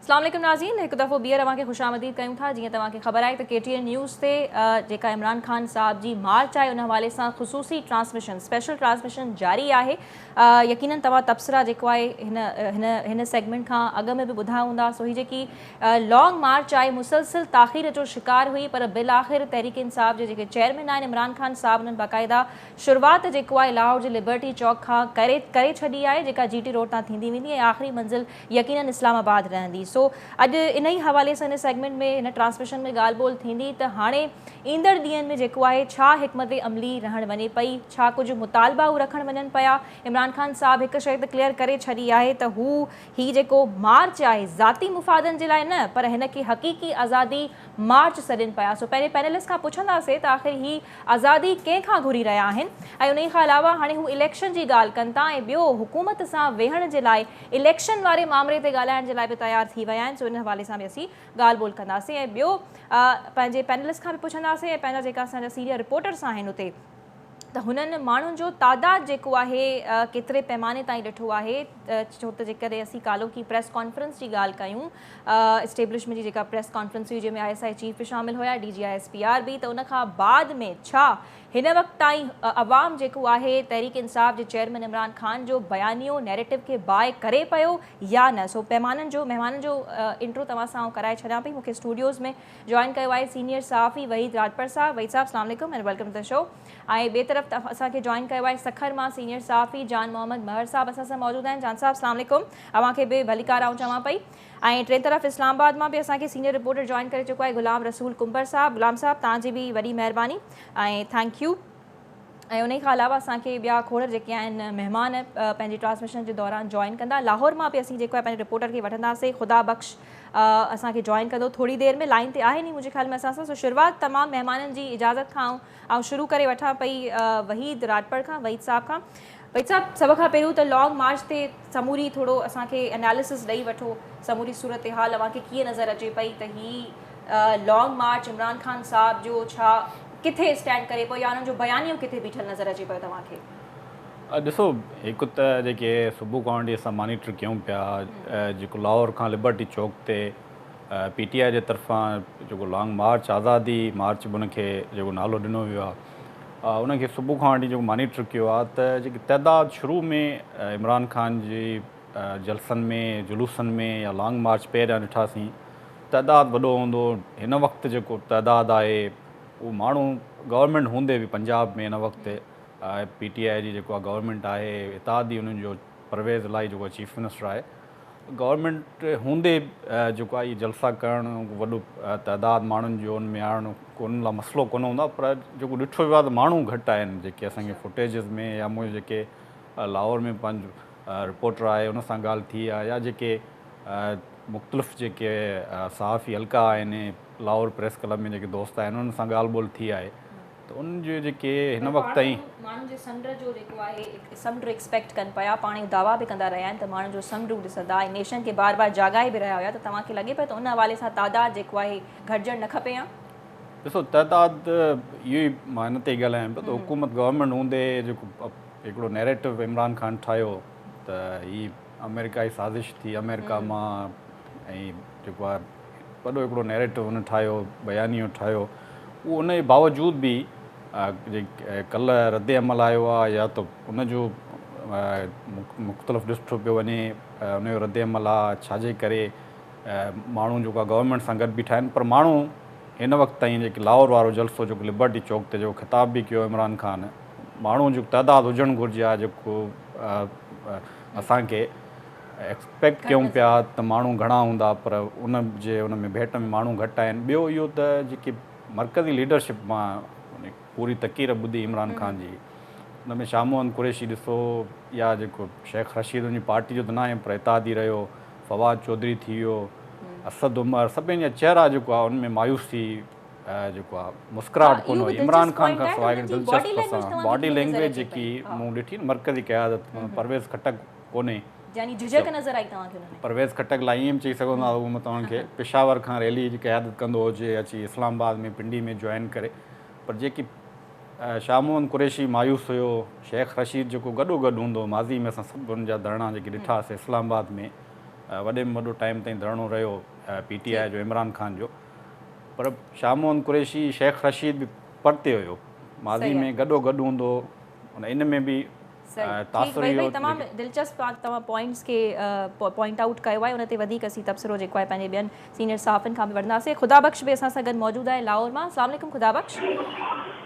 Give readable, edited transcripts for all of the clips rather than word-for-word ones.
اسلام عليڪم ناظرين هڪ دفعو ٻيهر اوهان کي خوش آمديد ڪيون ٿا. جيئن توهان کي خبر آهي ته ڪي ٽي اين نيوز تي جيڪا عمران خان صاحب جي مارچ آهي ان حوالي سان خصوصي ٽرانسميشن اسپيشل ٽرانسميشن جاري آهي. يقينن توهان تبصرا جيڪو آهي هن هن هن سيگمينٽ کان اڳ ۾ به ٻڌا هوندا. سو هي جيڪي لانگ مارچ آهي مسلسل تاخير جو شڪار هئي پر بالآخر تحريڪ انصاف جي جيڪي چيئرمين آهن عمران خان صاحب انهن باقاعده شروعات جيڪو آهي لاهور جي لبرٽي چوڪ کان ڪري ڪري ڇڏي آهي جيڪا جي ٽي روڊ تان ٿيندي ويندي ۽ آخري منزل يقينن اسلام آباد رهندي. سو اڄ انهي حوالي سان هن سيگمينٽ ۾ هن ٽرانسميشن ۾ ڳالهه ٻولهه ٿيندي ته هاڻي ايندڙ ڏينهن ۾ جيڪو آهي ڇا حڪمت عملي رهڻ وڃي پئي، ڇا ڪجهه مطالبا هو رکڻ وڃن پيا. عمران خان صاحب هڪ شيء ته ڪليئر ڪري ڇڏي آهي ته هو هي جيڪو مارچ آهي ذاتي مفادن جي لاء نه پر هن کي حقيقي آزادي مارچ سڏين پيا. سو پهرين پينلسٽ کان پڇنداسين ته آخر هي آزادي ڪنهن کان گهري رهيا آهن ۽ انهي کان علاوه هاڻي هو اليڪشن جي ڳالهه ڪن ٿا ۽ ٻيو حڪومت سان ويهڻ جي لاء اليڪشن واري مامري تي ڳالهائڻ جي لاء به تيار ٿي ويا آهن. سو ان حوالي سان به اسين ڳالهه ٻولهه ڪنداسين ۽ ٻيو پنهنجي پينلسٽ کان به پڇنداسين ۽ پنهنجا جيڪا اسان جا سينيئر رپورٽرس آهن اتي ته هنن ماڻهن جو تعداد جيڪو آهي ڪيتري پيماني تائين ڏٺو آهي. ڇو ته جيڪڏهن اسين ڪالهوڪي پريس ڪانفرنس جي ڳالهه ڪيون اسٽيبلشمينٽ جي جيڪا پريس ڪانفرنس هئي جنهن ۾ I S I chief به شامل هيا D G I S P R به ته ان کان بعد ۾ ڇا هن وقت تائين عوام جيڪو آهي تحريڪ انصاف جي چيئرمين عمران خان جو بيانيو نيريٽو کي باء ڪري پيو يا نه. سو پهمانن جو مهمانن جو انٽرو توهان سان آئون ڪرائي ڇڏيان پئي. مون کي اسٽوڊيوز ۾ جوائن ڪيو آهي سينيئر صحافي وحيد راڄپر صاحب. وحيد صاحب اسلام عليڪم and welcome to the show. ۽ ٻئي طرف اسان کي جوائن ڪيو آهي سکر مان سينيئر صحافي جان محمد مهر صاحب اسان سان موجود آهن. جان صاحب اسلام عليڪم، اوهان کي به ڀليڪار آئون چوان پئي. ۽ ٽئين طرف اسلام آباد مان به اسان کي سينيئر رپورٽر جوائن ڪري چڪو آهي غلام رسول ڪنڀر صاحب. غلام صاحب توهان جي به وڏي مهرباني ۽ thank you. ۽ انهي کان علاوه اسان کي ٻيا کوڙ جيڪي آهن مهمان پنهنجي ٽرانسميشن جي دوران جوائن ڪندا. لاهور مان به اسين جيڪو آهي پنهنجي رپورٽر کي وٺنداسين. خدا بخش اسان کي جوائن ڪندو ٿوري دير ۾ لائين تي آهي ني منهنجي خيال ۾ اسان سان. سو شروعات تمام مهمانن جي اجازت کان آئون شروع ڪري وٺان پئي وحيد راڄپر کان، وحيد صاحب کان. وحيد صاحب سڀ کان پهريون ته لانگ مارچ تي سموري ٿورو اسان کي اناليسس ڏئي وٺو، سموري صورتحال اوهان کي ڪيئن نظر اچي پئي ته هي لانگ مارچ عمران خان صاحب جو ڇا ڪٿي اسٽينڊ ڪري پيو يا انهن جو بيانيو ڪٿي بيٺل نظر اچي پيو توهان کي؟ ڏسو هڪ ته جيڪي صبح کان وٺي اسان مانيٽر ڪيون پيا جيڪو لاهور کان لبرٽي چوڪ تي پي ٽي آء جي طرفان جيڪو لانگ مارچ آزادي مارچ به ان کي جيڪو نالو ڏنو ويو آهي ان کي صبح کان وٺي جيڪو مانيٽر ڪيو آهي ته جيڪي تعداد شروع ۾ عمران خان جي جلسن ۾ جلوسن ۾ يا لانگ مارچ پهريان ڏٺاسين تعداد وڏو هوندو هن وقت جيڪو تعداد آهي اهو ماڻهو گورنمينٽ هوندي به پنجاب ۾ هن وقت پي ٽي آء جي جيڪو گورنمينٽ آهي اتحادي انهن جو پرويز الاهي جيڪو چيف منسٽر آهي گورنمينٽ هوندي جيڪو آهي جلسا ڪرڻ وڏو تعداد ماڻهن جو ان ۾ آڻڻ ڪو ان لاء مسئلو ڪونه هوندو آهي پر جيڪو ڏٺو ويو آهي ته ماڻهو گهٽ آهن جيڪي اسان کي فوٽيجز ۾ يا منهنجو جيڪي لاهور ۾ پنهنجو رپورٽر آهي ان سان ڳالهه ٿي آهي يا جيڪي مختلف جيڪي صحافي حلقا آهن لاهور پريس ڪلب ۾ جيڪي دوست آهن انهن سان ڳالهه ٻولهه ٿي آهي ته انهن جو جيڪي هن وقت تائين. ماڻهن جي سمنڊ جو جيڪو آهي سمنڊ ايڪسپيڪٽ ڪن پيا پاڻ اهو دعويٰ به ڪندا رهيا آهن ته ماڻهن جو سمنڊ هو ڏسندا ۽ نيشن کي بار بار جاڳائي به رهيا هيا ته توهان کي لڳي پيو ته ان حوالي سان تعداد جيڪو آهي گهٽجڻ نه کپي ها؟ ڏسو تعداد اهو ئي مان ان تي ئي ڳالهايان پيو ته حڪومت گورنمينٽ هوندي جيڪو هڪڙو نيريٽو عمران خان ٺاهيو ته هي آمريڪائي سازش ٿي آمريڪا مان ۽ جيڪو آهي وڏو هڪڙو نيريٽو هن ٺاهيو، بيانيو ٺاهيو، اهو ان جي باوجود به ڪلهه رد عمل آيو آهي يا ته ان جو مختلف ڏٺو پيو وڃي ان جو رد عمل آهي ڇا جي ڪري ماڻهو جيڪو آهي گورنمينٽ سان گڏ بيٺا آهن پر ماڻهو هن وقت تائين جيڪي لاهور وارو جلسو جيڪو لبرٽي چوڪ تي جيڪو خطاب به ڪيو عمران خان ماڻهو جو تعداد هجڻ گهرجي ها جيڪو اسان کي ايڪسپيڪٽ ڪيون پيا ته ماڻهو گهڻا هوندا پر ان جي ان ۾ ڀيٽ ۾ ماڻهو گهٽ آهن ٻيو اهو ته جيڪي مرڪزي ليڊرشپ مان پوري تقرير ٻڌي عمران خان جي ان ۾ شاهه محمد قريشي ڏسو يا جيڪو شيخ رشيد ان جي پارٽي جو ته ناهي پر اتحادي رهيو فواد چوڌري ٿي ويو اسد عمر سڀني جا چهرا جيڪو آهي ان ۾ مايوسي جيڪو آهي مسڪراهٽ ڪونه هئي عمران خان کان سواء دلچسپ سان باڊي لينگويج جيڪي مون ڏٺي مرڪزي قيادت پرويز خٽڪ ڪونهي. يعني جهجهڪ نظر آئي توهان کي ان ۾. پرويز خٽڪ لاء ائين به چئي سگهون ٿا ته اهو توهان کي پشاور کان ريلي جي قيادت ڪندو هجي اچي اسلام آباد ۾ پنڊي ۾ جوائن ڪري پر جيڪي شاهه محمد قريشي مايوس هيو شيخ رشيد جيڪو گڏو گڏ هوندو ماضي ۾ اسان سڀ ان جا ڌرڻا جيڪي ڏٺا سي اسلام آباد ۾ وڏي ۾ وڏو ٽائيم تائين ڌرڻو رهيو پي ٽي آء جو عمران خان جو، پر شاهه محمد قريشي، شيخ رشيد به پرتي هيو، ماضي ۾ گڏو گڏ هوندو، ان ۾ به تاثر اهو. تمام دلچسپ توهان پوائنٽس کي پوائنٽ آئوٽ ڪيو آهي، ان تي وڌيڪ اسين تبصرو جيڪو آهي پنهنجي ٻين سينيئر صحافين کان به وٺنداسين. خدا بخش به اسان سان گڏ موجود آهي لاهور مان. السلام عليڪم خدا بخش.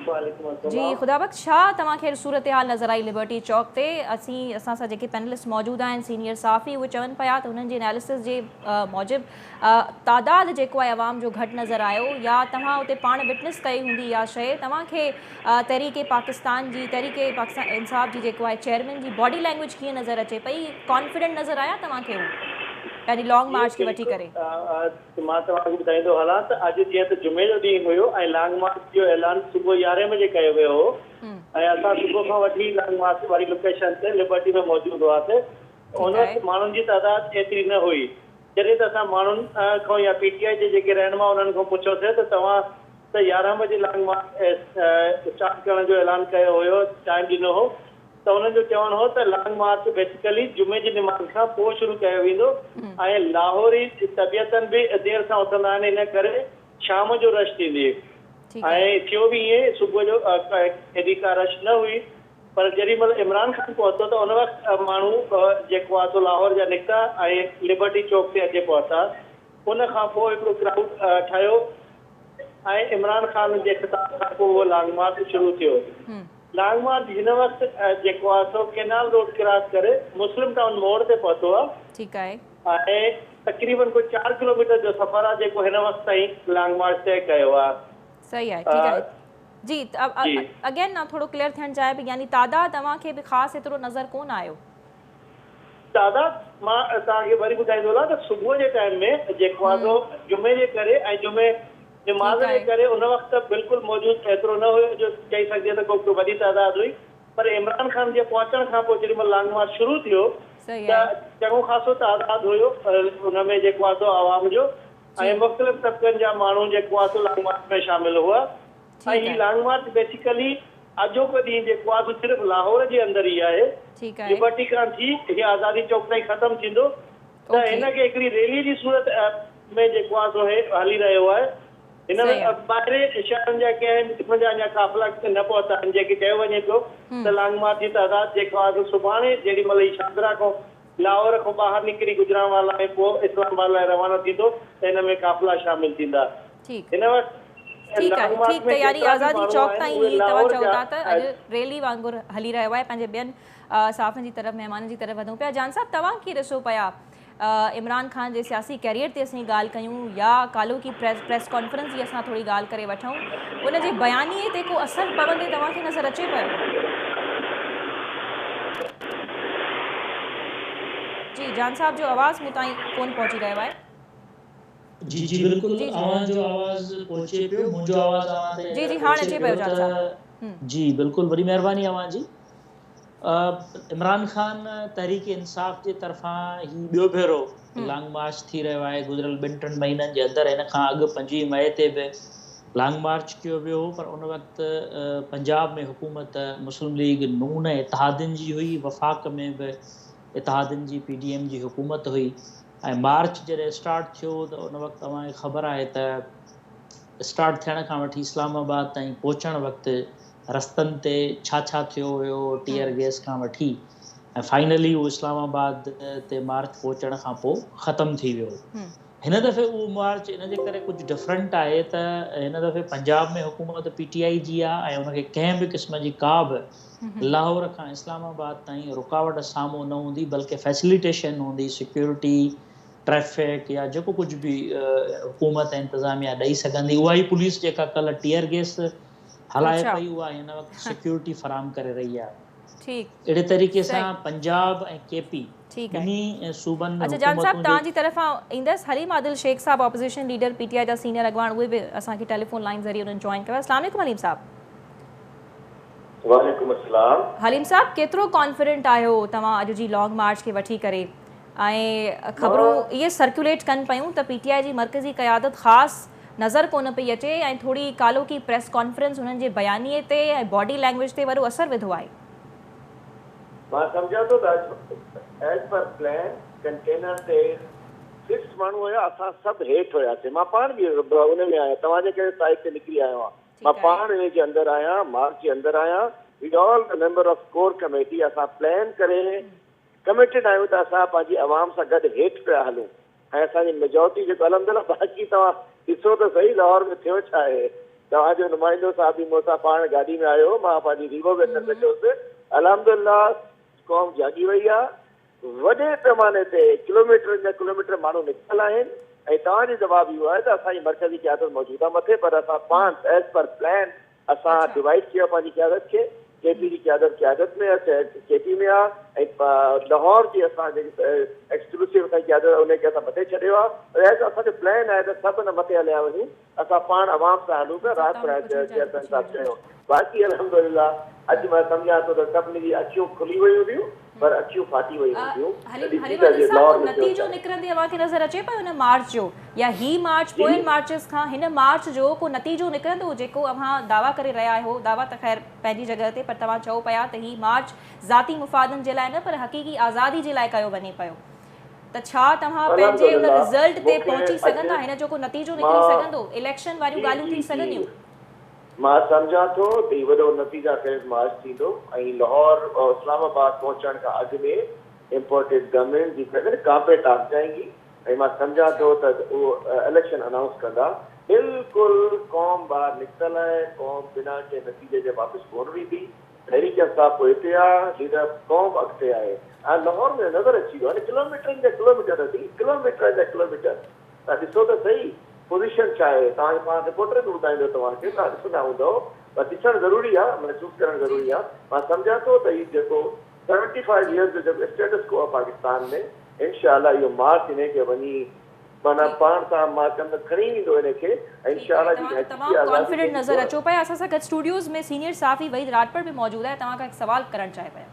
وعليڪم السلام. جي خدا بخش، ڇا توهان کي صورتحال نظر آئي لبرٽي چوڪ تي؟ اسين اسان سان جيڪي پينلسٽ موجود آهن سينيئر صحافي، اهي چون پيا ته هنن جي اناليسس جي موجب تعداد جيڪو آهي عوام جو گهٽ نظر آيو، يا توهان اتي پاڻ وٽنس ڪئي هوندي اها شيء، توهان کي تحريڪ پاڪستان جي تحريڪ پاڪستان انصاف جي جيڪو آهي چيئرمين جي باڊي لينگويج ڪيئن نظر اچي پئي؟ ڪانفيڊنٽ نظر آيا توهان کي هو پنهنجي لانگ مارچ کي وٺي ڪري؟ مان توهان کي ٻڌائيندو هلان ته اڄ جيئن ته جمعي جو ڏينهن هيو ۽ لانگ مارچ جو اعلان صبح 11 بجي ڪيو ويو هو ۽ اسان صبح کان وٺي لانگ مارچ واري لوڪيشن تي لبرٽي ۾ موجود هئاسين، ان وقت ماڻهن جي تعداد ايتري نه هئي. جڏهن ته اسان ماڻهن کان يا پي ٽي آء جي جيڪي رهنما انهن کان پڇيوسين ته توهان ته 11 بجي لانگ مارچ اسٽارٽ ڪرڻ جو اعلان ڪيو هيو، ٽائيم ڏنو هو، ته انهن جو چوڻ هو ته لانگ مارچ بيسيڪلي جمعي جي نماز کان پوء شروع ڪيو ويندو ۽ لاهوري طبيعتن به دير سان اٿندا آهن، ان ڪري شام جو رش ٿيندي ۽ ٿيو به ائين، صبح جو ايڏي ڪا رش نه هئي، پر جيڏي مهل عمران خان پهتو ته ان وقت ماڻهو جيڪو آهي سو لاهور جا نڪتا ۽ لبرٽي چوڪ تي اچي پهتا، ان کان پوء هڪڙو ڪرائوڊ ٺهيو ۽ عمران خان جي خطاب کان پوء اهو لانگ مارچ شروع ٿيو. لانگ مارچ هن وقت جيڪو آهي سو ڪينال روڊ ڪراس ڪري مسلم ٽائون موڙ تي پهتو آهي. ٺيڪ آهي. ۽ تقريبن ڪو 4 ڪلوميٽر جو سفر آهي جيڪو هن وقت تائين لانگ مارچ طئي ڪيو آهي. صحيح آهي، ٺيڪ آهي جي. اگين مان ٿورو ڪليئر ٿيڻ چاهيان پئي، يعني تعداد اوهان کي به خاص ايترو نظر ڪونه آيو؟ تعداد مان توهان کي وري ٻڌائيندو هلان ته صبح جي ٽائيم ۾ جيڪو آهي سو جمعي جي ڪري ۽ جمعي نماز جي ڪري ان وقت بلڪل موجود ايترو نه هيو جو چئي سگهجي ته ڪو وڏي تعداد هئي، پر عمران خان جي پهچڻ کان پوء جيڏي مهل لانگ مارچ شروع ٿيو ته چڱو خاصو تعداد هيو ان ۾ جيڪو آهي سو عوام جو ۽ مختلف طبقن جا ماڻهو جيڪو آهي سو لانگ مارچ ۾ شامل هئا ۽ هي لانگ مارچ بيسيڪلي اڄوڪو ڏينهن جيڪو آهي سو صرف لاهور جي اندر ئي آهي، لبرٽي کان ٿي هي آزادي چوڪ تائين ختم ٿيندو ته هن کي هڪڙي ريلي جي صورت ۾ جيڪو آهي سو هي هلي رهيو آهي. هن ۾ ٻاهرين شهرن جا ڪنهن به قسم جا اڃا قافلا نه پهتا آهن، جيڪي چيو وڃي پيو ته لانگ مارچ جي تعداد جيڪو آهي سو سڀاڻي جيڏي مهل هي شاهدرا کان لاهور کان ٻاهر نڪري گجرانوالا ۽ پوء اسلام آباد لاء روانو ٿيندو ته هن ۾ قافلا شامل ٿيندا. هن وقت ٺيڪ آهي، ٺيڪ ته يعني آزادي چوڪ تائين هي توهان چئو ٿا ته اڄ ريلي وانگر هلي رهيو آهي. پنهنجي ٻين صحافين جي طرف، مهمانن جي طرف وڌون پيا. جان صاحب توهان ڪيئن ڏسو پيا عمران خان جي سياسي ڪيريئر تي اسين ڳالهه ڪيون يا ڪالهوڪي پريس ڪانفرنس جي اسان ٿوري ڳالهه ڪري وٺون، ان جي بيانيي تي ڪو اثر پوندي توهان کي نظر اچي پيو؟ جي جان صاحب جو آواز مون تائين ڪونه پهچي رهيو آهي. جي جي بلڪل اوهان جو آواز پهچي پيو، منهنجو آواز اوهان تائين اگر پهچي پيو ته جي بلڪل وڏي مهرباني اوهان جي. عمران خان تحريڪ انصاف جي طرفان هي ٻيو ڀيرو لانگ مارچ ٿي رهيو آهي، گذريل ٻن ٽن مهينن جي اندر هن کان اڳ 25 مئي تي به لانگ مارچ ڪيو ويو هو، پر ان وقت پنجاب ۾ حڪومت مسلم ليگ نون ۽ اتحادين جي هئي، وفاق ۾ به اتحادين جي پي ڊي ايم جي حڪومت هئي ۽ مارچ جڏهن اسٽارٽ ٿيو ته ان وقت اوهان کي خبر آهي ته اسٽارٽ ٿيڻ کان وٺي اسلام آباد تائين پهچڻ وقت رستن تي ڇا ڇا ٿيو هيو، ٽيئر گئس کان وٺي ۽ فائنلي اهو اسلام آباد تي مارچ پهچڻ کان پوء ختم ٿي ويو. هن دفعي اهو مارچ ان جي ڪري ڪجهه ڊفرنٽ آهي ته هن دفعي پنجاب ۾ حڪومت پي ٽي آء جي آهي ۽ ان کي ڪنهن به قسم جي ڪا به لاهور کان اسلام آباد تائين رڪاوٽ سامهون نه هوندي بلڪه فيسليٽيشن هوندي، سيڪيورٽي، ٽريفڪ يا جيڪو ڪجهه به حڪومت ۽ انتظاميا ڏئي سگهندي اها ئي پوليس جيڪا ڪلهه ٽيئر گيس هلائي پئي اها هن وقت سيڪيورٽي فراهم ڪري رهي آهي. اهڙي طريقي سان پنجاب ۽ ڪي پي ٻنهي صوبن ۾ اڇا جان صاحب حڪومتون توهان جي طرف آئون ايندس. حليم عادل شيخ صاحب اپوزيشن ليڊر پي ٽي آء جا سينيئر اڳواڻ اهي به اسان کي ٽيليفون لائين ذريعي انهن جوائن ڪيو آهي. اسلام عليڪم حليم صاحب. وعليڪم السلام. حليم صاحب ڪيترو ڪانفيڊنٽ آهيو توهان اڄ جي لانگ مارچ کي وٺي ڪري ۽ خبرون اهي سرڪيوليٽ ڪن پيون ته پي ٽي آء جي مرڪزي قيادت خاص نظر ڪونه پئي اچي ۽ ٿوري ڪالهوڪي پريس ڪانفرنس انهن جي بيانيي تي ۽ باڊي لينگويج تي وڏو اثر وڌو آهي. مان سمجهان ٿو ته ايز پر پلان ڪنٽينر تي فڪس ماڻهو هيا، اسان سڀ هيٺ هياسين، مان پاڻ به ان ۾ آهيان، توهان جي ڪري سائيٽ تي نڪري آيو آهيان، مان پاڻ ان جي اندر آهيان، مارچ جي اندر آهيان، we all the member of core committee اسان پلان ڪري ڪميٽيڊ آهيون ته اسان پنهنجي عوام سان گڏ هيٺ پيا هلون ۽ اسان جي ميجارٽي جيڪو الحمدلله باقي توهان ڏسو ته سهي لاهور ۾ ٿيو ڇا آهي، توهان جو نمائندو صاحب به مون سان پاڻ گاڏي ۾ آيو هو، مان پنهنجي ريوو به اندر رکيوس، الحمدلله قوم جاڳي وئي آهي، وڏي پيماني تي ڪلوميٽرن جا ڪلوميٽر ماڻهو نڪتل آهن ۽ توهان جو جواب اهو آهي ته اسان جي مرڪزي قيادت موجود آهي مٿي پر اسان پاڻ ايز پر پلان اسان ڊوائيڊ ڪيو آهي پنهنجي قيادت کي ڪي پي جي قيادت قيادت ۾ آهي ڪي پي ۾ آهي ۽ لاهور جي اسان جيڪي ايڪسڪلوسو اسان جي قيادت آهي ان کي اسان مٿي ڇڏيو آهي ايز اسان جو پلان آهي ته سڀ نه مٿي هليا وڃون اسان پاڻ عوام سان هلون پيا رات چيئرمين صاحب چيو باقي الحمدلله اڄ مان سمجهان ٿو ته سڀني جي اکيون کلي ويون هونديون پر اکيون ڦاٽي ويون هونديون ته ڏسي ته اڄ لاهور ۾ ٿيو نتيجو نڪرندي اوهان کي نظر اچي پيو هن مارچ جو يا هي مارچ پوين مارچز کان هن مارچ جو ڪو نتيجو نڪرندو جيڪو اوهان دعويٰ ڪري رهيا آهيو دعويٰ ته خير پنهنجي جڳهه تي پر توهان چئو پيا ته هي مارچ ذاتي مفادن جي لاء نه پر حقيقي آزادي جي لاء ڪيو وڃي پيو ته ڇا توهان پنهنجي ان رزلٽ تي پهچي سگهندا؟ هن جو ڪو نتيجو نڪري سگهندو؟ اليڪشن واريون ڳالهيون ٿي سگهنديون؟ مان سمجهان ٿو ته هي وڏو نتيجا خيز مارچ ٿيندو ۽ لاهور ۽ اسلام آباد پهچڻ کان اڳ ۾ امپورٽيڊ گورنمينٽ جي قيادت ڪانپي ٽاڪ جائينگي ۽ مان سمجهان ٿو ته اهو اليڪشن انائونس ڪندا. بلڪل قوم ٻاهر نڪتل آهي، قوم بنا ڪنهن نتيجي جي واپس ڪونه ويندي. تحريڪ انصاف پوئتي آ، ليڊر قوم اڳتي آهي ۽ لاهور ۾ نظر اچي ويو آهي ڪلوميٽرن جا ڪلوميٽر ادي ڪلوميٽرن جا ڪلوميٽر توهان ڏسو ته سهي پوزيشن ڇا آهي توهان کي پاڻ رپورٽر به ٻڌائيندو توهان کي توهان ڏسندا هوندؤ پر ڏسڻ ضروري آ محسوس ڪرڻ ضروري آ مان سمجهان ٿو ته هي جيڪو 75 يئرز جو جيڪو اسٽيٽس ڪو آ پاڪستان ۾ انشاء الله اهو مارچ انهي کي وڃي معنيٰ پاڻ سان مان ڪنڌ کڻي ويندو ان کي ۽ انشاء الله جي حقيقي تمام آزادي ڪانفيڊنٽ ٿيندي نظر ڪونه. اچو پيا. اسان سان گڏ اسٽوڊيوز ۾ سينيئر صحافي وحيد راڄپر به موجود آهي توهان کان هڪ سوال ڪرڻ چاهي پيا.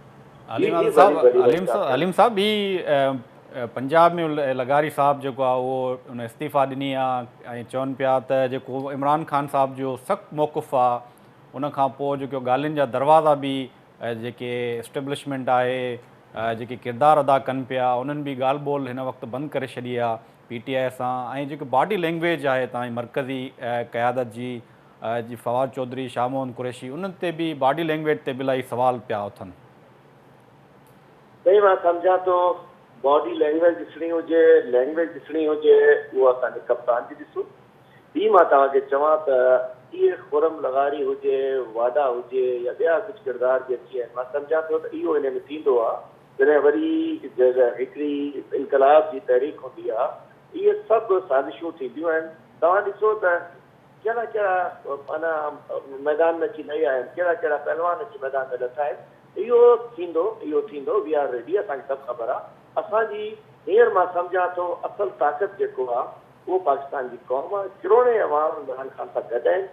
جي حليم جي صاحب ڀلي ڀلي حليم وحيد صاحب حليم صاحب هي پنجاب ۾ لغاري صاحب جيڪو آهي اهو ان استعيفا ڏني آهي ۽ چون پيا ته جيڪو عمران خان صاحب جو سخت موقف آهي ان کان پوء جيڪو ڳالهين جا دروازا به جيڪي اسٽيبلشمينٽ آهي جيڪي ڪردار ادا ڪن پيا انهن به ڳالهه ٻولهه هن وقت بند ڪري ڇڏي آ پي ٽي آء سان ۽ جيڪي باڊي لينگويج آهي تان جي مرڪزي قيادت جي جي فواد چوڌري شاهه محمد قريشي انهن تي به باڊي لينگويج تي به الاهي سوال پيا اٿن. سائين مان سمجهان ٿو باڊي لينگويج ڏسڻي هجي لينگويج ڏسڻي هجي اهو اسان جي ڪپتان جي ڏسو ٻي مان توهان کي چوان ته اهي خرم لغاري هجي، واڊا هجي يا ٻيا ڪجهه ڪردار به اچي ويا آهن، مان سمجهان ٿو ته اهو انهي ۾ ٿيندو آهي، جڏهن وري هڪڙي انقلاب جي تحريڪ هوندي آهي، اهي سڀ سازشون ٿينديون آهن، توهان ڏسو ته ڪهڙا ڪهڙا معنيٰ ميدان ۾ اچي لهي آيا آهن، ڪهڙا ڪهڙا پهلوان اچي ميدان ۾ لٿا آهن، اهو ٿيندو، اهو ٿيندو، وي آر ريڊي، اسان کي سڀ خبر آهي، اسان جي هينئر مان سمجهان ٿو اصل طاقت جيڪو آهي، اهو پاڪستان جي قوم آ، ڪروڙين عوام عمران خان سان گڏ آهن،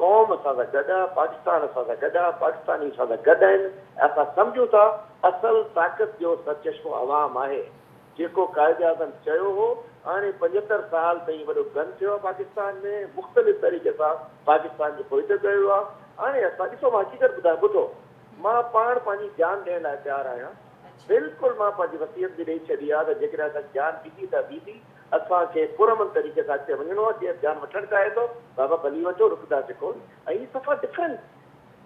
قوم اسان سان گڏ آ، پاڪستان اسان سان گڏ آ، پاڪستاني اسان سان گڏ آهن ۽ اسان سمجهون ٿا اصل طاقت جو سرچشمو عوام آهي، جيڪو قائداعظم چيو هو، هاڻي 75 سال تائين وڏو گند ٿيو آ پاڪستان ۾، مختلف طريقي سان پاڪستان کي پوئتي ڪيو ويو آ، هاڻي اسان ڏسو مان حقيقت ٻڌايان ٻڌو مان پاڻ پنهنجي جان ڏيڻ لاء تيار آهيان، بلڪل مان پنهنجي وصيت به ڏئي ڇڏي آ ته جيڪڏهن اسان جي جان ويندي ته ويندي، اسان کي پرامن طريقي سان اڳتي وڃڻو آ، جيئن جان وٺڻ چاهي ٿو بابا ڀلي وٺو رڪنداسين ڪونه ۽ هي صفا ڊفرنٽ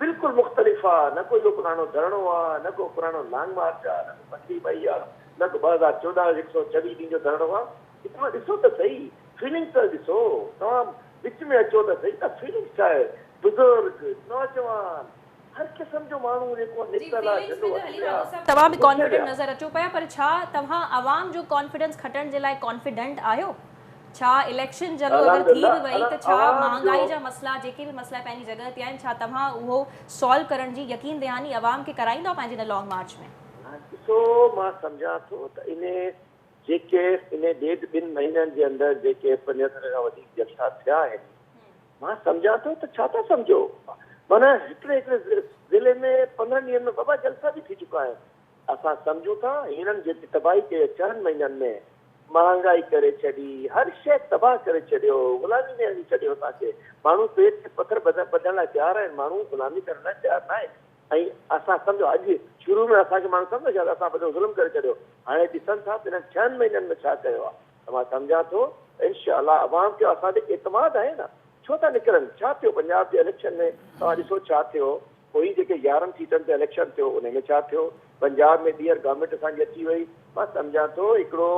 بلڪل مختلف آ، نه ڪو اهو پراڻو ڌرڻو آ، نه ڪو پراڻو لانگ مارچ آ، نه ڪو 25 مئي آ، نه ڪو 2014 124 ڏينهن جو ڌرڻو آ، هي توهان ڏسو ته سهي فيلنگس ته ڏسو، توهان وچ ۾ اچو ته سهي ته فيلنگس ڇا آهي، بزرگ، نوجوان، هر قسم جو ماڻهو جيڪو جي نڪتل آ فيلنگس جهنڊو ۾ ته هٿ حليم ۾ آ راٺوڙ صاحب توهان به پڇي ڪانفيڊنٽ ويا. نظر اچو پيا پر ڇا توهان عوام جو ڪانفيڊنس کٽڻ جي لاء ڪانفيڊنٽ آهيو؟ ڇا اليڪشن جلو اگر ٿي الحمدلله به وئي ته ڇا عوام جو مهانگائي جا مسئلا جيڪي به مسئلا پنهنجي جڳهه تي آهن ڇا توهان اهو سالو ڪرڻ جي يقين دهاني عوام کي ڪرائيندؤ پنهنجي هن لانگ مارچ ۾؟ ڏسو مان سمجهان ٿو ته انهي جيڪي انهي ڏيڍ ٻن مهينن جي اندر جيڪي 75 کان وڌيڪ جلسا ٿيا آهن مان سمجهان ٿو ته ڇا ٿا سمجهو؟ معنيٰ هڪڙي هڪڙي ضلعي ۾ 15 ڏينهن ۾ ٻه ٻه جلسا به ٿي چڪا آهن. اسان سمجهون ٿا هنن جيڪي تباهي ڪئي آهي ڇهن مهينن ۾ مهانگائي ڪري ڇڏي، هر شيء تباهه ڪري ڇڏيو، غلامي ۾ آڻي ڇڏيو اسان کي. ماڻهو پيٽ تي پٿر ٻڌڻ لاء تيار آهن، ماڻهو غلامي ڪرڻ لاء تيار ناهن. ۽ اسان سمجهو اڄ شروع ۾ اسان کي ماڻهو سمجهندا ته اسان وڏو ظلم ڪري ڇڏيو، هاڻي ڏسن ٿا ته هنن ڇهن مهينن ۾ ڇا ڪيو آهي. ته مان سمجهان ٿو ته انشاء الله عوام کي اسان تي اعتماد آهي نه ڇو ٿا نڪرن ڇا ٿيو پنجاب جي اليڪشن ۾ توهان ڏسو ڇا ٿيو پوء هي جيڪي 11 سيٽن تي اليڪشن ٿيو انهي ۾ ڇا ٿيو پنجاب ۾ ٻيهر گورنمينٽ اسان جي اچي وئي مان سمجهان ٿو هڪڙو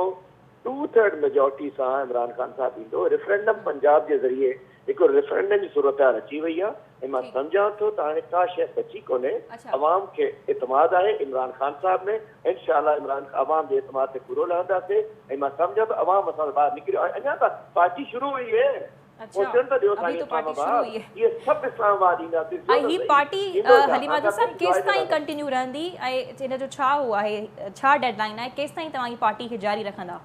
ٽو ٿرڊ ميجارٽي سان عمران خان صاحب ايندو، ريفرنڊم پنجاب جي ذريعي هڪ ريفرنڊم جي صورتحال اچي وئي آهي ۽ مان سمجهان ٿو ته هاڻي ڪا شيء بچي ڪونهي، عوام کي اعتماد آهي عمران خان صاحب ۾ انشاء الله عمران عوام جي اعتماد تي پورو لهنداسين ۽ مان سمجهان ٿو عوام اسان سان ٻاهر نڪري ويو آهي اڃا ته پارٽي شروع هئي هي. پهچڻ ته ڏيو سائين اسلام آباد اهي سڀ اسلام آباد اينداسين ۽ هي پارٽي حليم عادل صاحب ڪيستائين ڪنٽينيو رهندي ۽ ان جو ڇا هو آهي ڇا ڊيڊ لائين آهي ڪيستائين توهان هي پارٽي کي جاري رکندا؟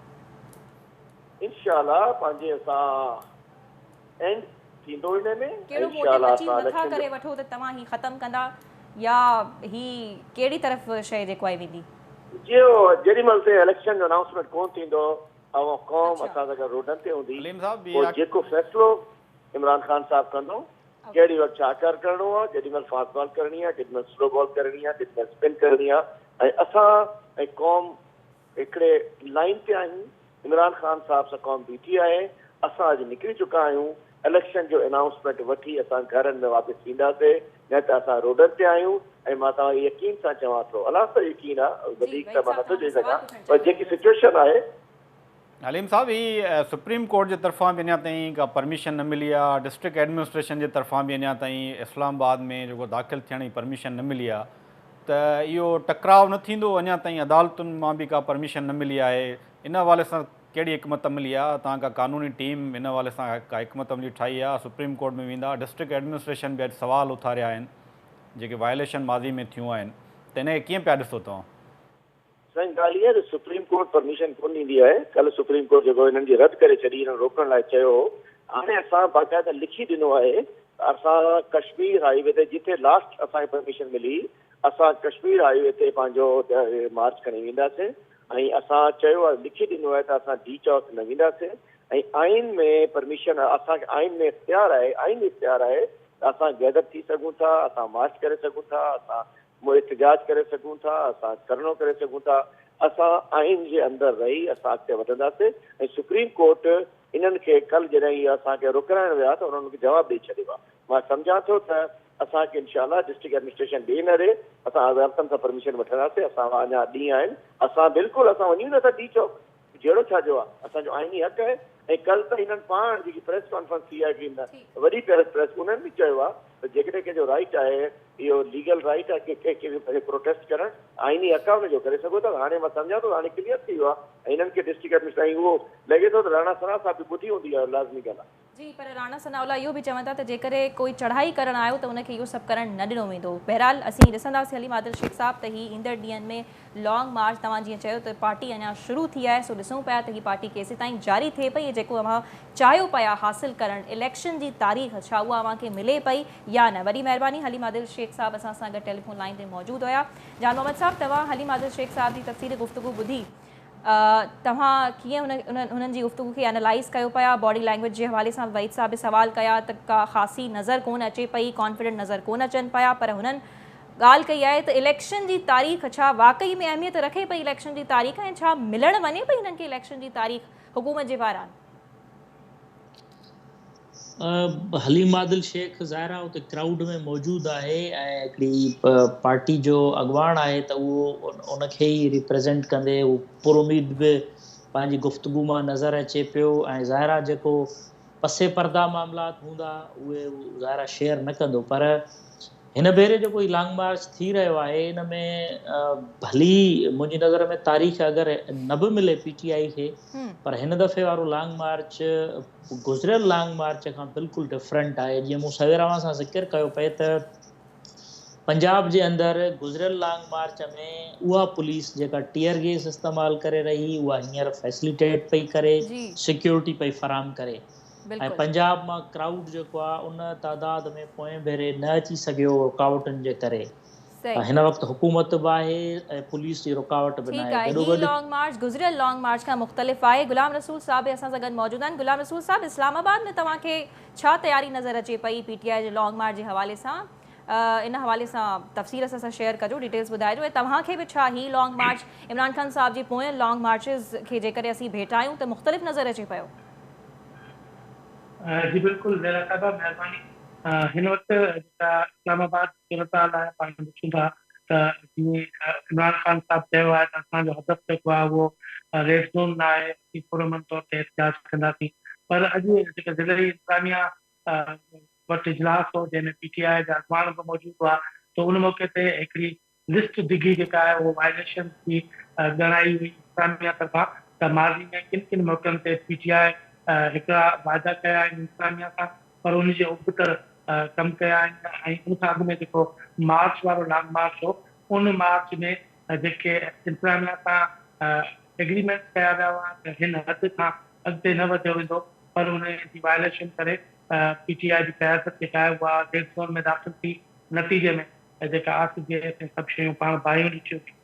انشاء الله پنهنجي اسان اينڊ ٿيندو ان ۾ ڪهڙو موٽو اچيو نٿا ڪري وٺو ته توهان هي ختم ڪندا يا هي ڪهڙي طرف شيء جيڪو آهي ويندي؟ جي جيڏي مهل تائين اليڪشن جو انائونسمينٽ ڪون ٿيندو اوهان قوم اسان سان گڏ روڊن تي هوندي پوء جيڪو فيصلو عمران خان صاحب ڪندو ڪهڙي وقت ڇا ڪار ڪرڻو آهي ڪيڏي مهل فاسٽ بال ڪرڻي آهي ڪيڏي مهل سلو بال ڪرڻي آهي ڪيڏي مهل اسپن ڪرڻي آهي ۽ اسان ۽ قوم هڪڙي لائين تي آهيون عمران خان صاحب سان قوم بيٺي آهي اسان اڄ نڪري چڪا آهيون اليڪشن جو انائونسمينٽ وٺي اسان گهرن ۾ واپس ٿينداسي نه ته اسان روڊن تي آهيون ۽ مان توهان کي يقين سان چوان ٿو الله سان يقين آ وڌيڪ ته مان نٿو چئي سگهان پر جيڪي سچوئيشن آهي. حليم صاحب هي سپريم ڪورٽ جي طرفان به اڃا تائين ڪا پرميشن نه ملي آ ڊسٽرڪٽ ايڊمنسٽريشن جي طرفان به اڃا تائين اسلام آباد ۾ جيڪو داخل ٿيڻ جي پرميشن نه ملي آ ته اهو ٽڪراء نه ٿيندو اڃا تائين عدالتن مان به ڪا پرميشن نه ملي آهي ان حوالي سان ڪهڙي حڪمت عملي آ توهان ڪا قانوني ٽيم ان حوالي سان ڪا حڪمت عملي ٺاهي آ سپريم ڪورٽ ۾ ويندا ڊسٽرڪٽ ايڊمنسٽريشن به اڄ سوال اٿاريا آهن جيڪي وائليشن ماضي ۾ ٿيون آهن ته ان کي ڪيئن پيا ڏسو توهان. سائين ڳالهه اها آهي ته سپريم ڪورٽ پرميشن ڪونه ڏيندي آهي ڪلهه سپريم ڪورٽ جيڪو انهن جي رد ڪري ڇڏي انهن روڪڻ لاء چيو هو هاڻي اسان باقاعده لکي ڏنو آهي ته اسان ڪشمير هائي وي تي جتي لاسٽ اسان کي پرميشن ملي اسان ڪشمير هائي وي تي پنهنجو مارچ کڻي وينداسين ۽ اسان چيو آهي لکي ڏنو آهي ته اسان ڊي چوڪ نه وينداسين ۽ آئين ۾ پرميشن اسان کي آئين ۾ اختيار آهي آئيني اختيار آهي ته اسان گيدر ٿي سگهون ٿا اسان مارچ ڪري سگهون ٿا اسان احتجاج ڪري سگهون ٿا اسان ڌرڻو ڪري سگهون ٿا اسان آئين جي اندر رهي اسان اڳتي وڌنداسين ۽ سپريم ڪورٽ انهن کي ڪل جڏهن اهي اسان کي روڪرائڻ ويا ته انهن کي جواب ڏئي ڇڏيو آهي مان سمجهان ٿو ته اسان کي انشاء الله ڊسٽرڪٽ ايڊمنسٽريشن ڏي نه ڏي اسان عدالتن سان پرميشن وٺنداسين اسان وٽ اڃا ڏينهن آهن اسان بلڪل اسان وڃون نه ٿا ڊي چوڪ جهيڙو ڇا جو آهي اسان جو آئيني حق آهي ۽ ڪلهه ته هنن پاڻ جيڪي پريس ڪانفرنس ٿي آهي هڪڙي وڏي پريس پريس انهن به چيو آهي ته جيڪڏهن ڪنهن جو رائيٽ آهي اهو ليگل رائيٽ آهي ڪنهن کي به پنهنجو پروٽيسٽ ڪرڻ آئيني حق آهي ان جو ڪري سگهو ٿا هاڻي مان سمجهان ٿو ته هاڻي ڪليئر ٿي ويو آهي ۽ هنن کي ڊسٽرڪٽ ايڊمنسٽريشن اهو لڳي ٿو ته راڻا ثناء صاحب به ٻڌي هوندي اها لازمي ڳالهه آهي. جي پر راڻا ثناء الله اهو به چون ٿا ته جيڪڏهن ڪوئي چڙهائي ڪرڻ آيو ته ان کي اهو سڀ ڪرڻ نه ڏنو ويندو. بهرحال اسين ڏسنداسين حليم عادل شيخ صاحب ته هي ايندڙ ڏينهن ۾ لانگ مارچ توهان جيئن چيو ته پارٽي اڃا شروع ٿي آهي سو ڏسون پيا ته هي پارٽي ڪيسيتائين جاري ٿئي پئي ۽ جيڪو اوهان چاهيو پيا حاصل ڪرڻ اليڪشن جي تاريخ ڇا اها اوهان کي ملي پئي يا نه. وڏي مهرباني حليم عادل شيخ صاحب اسان سان گڏ ٽيليفون لائين تي موجود هيا. جان محمد صاحب توهان حليم عادل شيخ صاحب جي تفصيلي گفتگو ٻڌي. توهان ڪيئن انهن جي گفتگو کي انالائيز ڪيو پيا، باڊي لينگويج جي حوالي سان وحيد صاحب به سوال ڪيا ته ڪا خاصي نظر ڪونه اچي پئي، ڪانفيڊنٽ نظر ڪونه اچن پيا پر هنن ڳالهه ڪئي آهي ته اليڪشن جي تاريخ ڇا واقعي ۾ اهميت رکي پئي اليڪشن جي تاريخ ۽ ڇا ملڻ وڃي پئي هنن کي اليڪشن جي تاريخ حڪومت جي پاران؟ حليم عادل شيخ ظاهر آهي اتي ڪرائوڊ ۾ موجود آهي ۽ هڪڙي پارٽي جو اڳواڻ آهي ته اهو ان کي ئي ريپريزنٽ ڪندي هو پر اميد به پنهنجي گفتگو مان نظر اچي پيو ۽ ظاهر آهي جيڪو پس پرده معاملات هوندا اهي ظاهر آهي شيئر نه ڪندو پر هن ڀيري جيڪو هي لانگ مارچ ٿي رهيو آهي ان ۾ ڀلي منهنجي نظر ۾ تاريخ اگر نه به ملي پي ٽي آئي کي پر هن دفعي وارو لانگ مارچ گذريل لانگ مارچ کان بلڪل ڊفرنٽ آهي جيئن مون سوير اوهان سان ذڪر ڪيو پئي ته پنجاب جي اندر گذريل لانگ مارچ ۾ اها پوليس جيڪا ٽيئر گيس استعمال ڪري رهي اها هينئر فيسليٽيٽ پئي ڪري سيڪيورٽي پئي فراهم ڪري ۽ پنجاب مان ڪرائوڊ جيڪو آهي ان تعداد ۾ پوئين ڀيري نه اچي سگهيو رڪاوٽن جي ڪري هن وقت حڪومت به آهي ۽ پوليس جي رڪاوٽ به ناهي گڏوگڏ. هي لانگ مارچ گذريل لانگ مارچ کان مختلف آهي غلام رسول صاحب به اسان سان گڏ موجود آهن غلام رسول صاحب اسلام آباد ۾ توهان کي ڇا تياري نظر اچي پئي پي ٽي آء جي لانگ مارچ جي حوالي سان ان حوالي سان تفصيل اسان سان شيئر ڪجو، ڊيٽيلز ٻڌائجو ۽ توهان کي به ڇا هي لانگ مارچ عمران خان صاحب جي پوئين لانگ مارچز کي جيڪڏهن اسين ڀيٽايون ته مختلف نظر اچي پيو؟ جي بلڪل زهرا صاحبه مهرباني. هن وقت جيڪا اسلام آباد جي صورتحال آهي پاڻ ڏسون ٿا ته جيئن عمران خان صاحب چيو آهي ته اسان جو هدف جيڪو آهي اهو ريڊ زون نه آهي اسين پرامن طور تي احتجاج ڪنداسين پر اڄ جيڪا ضلعي انتظاميا وٽ اجلاس هو جنهن ۾ پي ٽي آء جا اڳواڻ به موجود هئا ته ان موقعي تي هڪڙي لسٽ ڊگهي جيڪا آهي اهو وائليشنز جي ڳڻائي وئي انتظاميا طرفان ته ماضي ۾ ڪن ڪن موقعن تي پي ٽي آء هڪڙا واعدا ڪيا آهن انتظاميا سان پر ان جي ابتڙ ڪم ڪيا آهن ۽ ان کان اڳ ۾ جيڪو مارچ وارو لانگ مارچ هو ان مارچ ۾ جيڪي انتظاميا سان ايگريمينٽس ڪيا ويا هئا ته هن حد کان اڳتي نه وڌيو ويندو پر ان جي وائليشن ڪري پي ٽي آء جي قيادت جيڪا آهي اها ريڊ زون ۾ داخل ٿي نتيجي ۾ جيڪا آس گيس ۽ سڀ شيون پاڻ باهيون ڏٺيون سين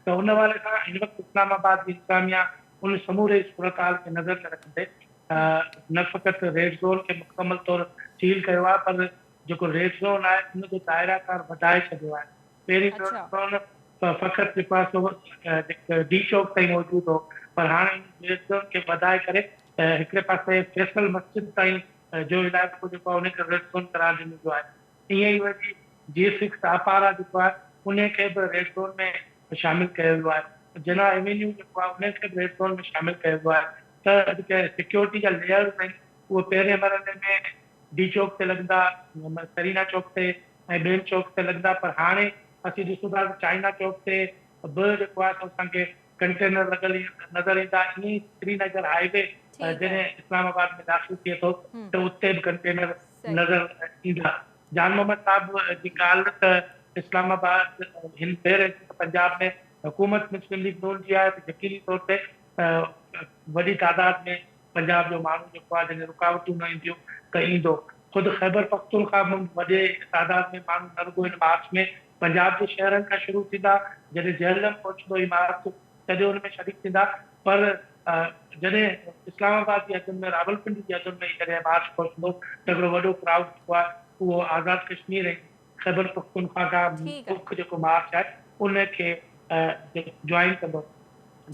ته ان حوالي سان هن وقت اسلام آباد جي انتظاميا ان سموري صورتحال کي نظر ۾ رکندي نه فقط ريڊ زون کي مڪمل طور سيل ڪيو آهي پر جيڪو ريڊ زون آهي ان جو دائره ڪار وڌائي ڇڏيو آهي. پهرين ريڊ زون فقط جيڪو آهي سو ڊي چوڪ تائين موجود هو پر هاڻي ان ريڊ زون کي وڌائي ڪري هڪڙي پاسي فيصل مسجد تائين جو علائقو جيڪو آهي ان کي ريڊ زون قرار ڏنو ويو آهي. ائين ئي وري جي سڪس آپارا جيڪو آهي ان کي به ريڊ زون ۾ شامل ڪيو ويو آهي. جناح ايوينيو جيڪو آهي ان کي به ريڊ زون ۾ شامل ڪيو ويو آهي ته جيڪي سيڪيورٽي جا ليئرز آهن اهي پهرين مرحلي ۾ ڊي چوڪ تي لڳندا، سرينا چوڪ تي ۽ ٻين چوڪ تي لڳندا پر هاڻي اسين ڏسون ٿا ته چائنا چوڪ تي به جيڪو آهي سو اسان کي ڪنٽينر لڳل نظر ايندا ائين ئي سري نگر هاء وي جڏهن اسلام آباد ۾ داخل ٿئي ٿو ته اتي به ڪنٽينر نظر ايندا. جان محمد صاحب جي ڳالهه ته اسلام آباد هن ڀيري پنجاب ۾ حڪومت مسلم ليگ نون جي آهي ته يقيني طور تي وڏي تعداد ۾ پنجاب جو ماڻهو جيڪو آهي جنهن رڪاوٽون نه اينديون ته ايندو. خود خيبر پختونخوا مان به وڏي تعداد ۾ ماڻهو نه رڳو هن مارچ ۾ پنجاب جي شهرن کان شروع ٿيندا جڏهن جهلم پهچندو هي مارچ تڏهن ان ۾ شريڪ ٿيندا پر جڏهن اسلام آباد جي حدن ۾ راولپنڊي جي حدن ۾ هي جڏهن مارچ پهچندو ته هڪڙو وڏو ڪرائوڊ جيڪو آهي اهو آزاد ڪشمير ۽ خيبر پختونخوا کان مک جيڪو مارچ آهي ان کي جوائن ڪندو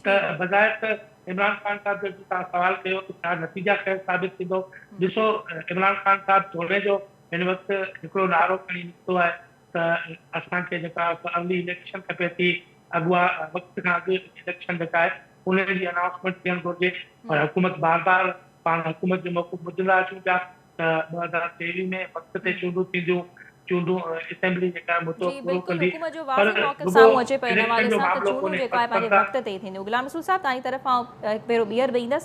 ته بظاهر ته عمران خان صاحب جو توهان سوال ڪيو ته ڇا نتيجا خيز ثابت ٿيندو ڏسو عمران خان صاحب توڙي جو هن وقت هڪڙو نعرو کڻي نڪتو آهي ته اسان کي جيڪا ارلي اليڪشن کپي ٿي اڳوا وقت کان اڳ اليڪشن جيڪا آهي ان جي انائونسمينٽ ٿيڻ گهرجي پر حڪومت بار بار پاڻ حڪومت جو موقف ٻڌندا اچون پيا ته 2023 ۾ وقت تي چونڊون ٿينديون، چونڊون اسيمبلي جيڪا آهي مدو جي پورو بلڪل ڪندي حڪومت جو پر واضح موقف رڳو سامهون اچي پيو ان حوالي اليڪشن جو سان ته معاملو چونڊون ڪونهي جيڪو آهي پر پنهنجي وقت تي ئي ٿينديون. غلام رسول صاحب توهان جي طرف آئون هڪ ڀيرو ٻيهر به ايندس.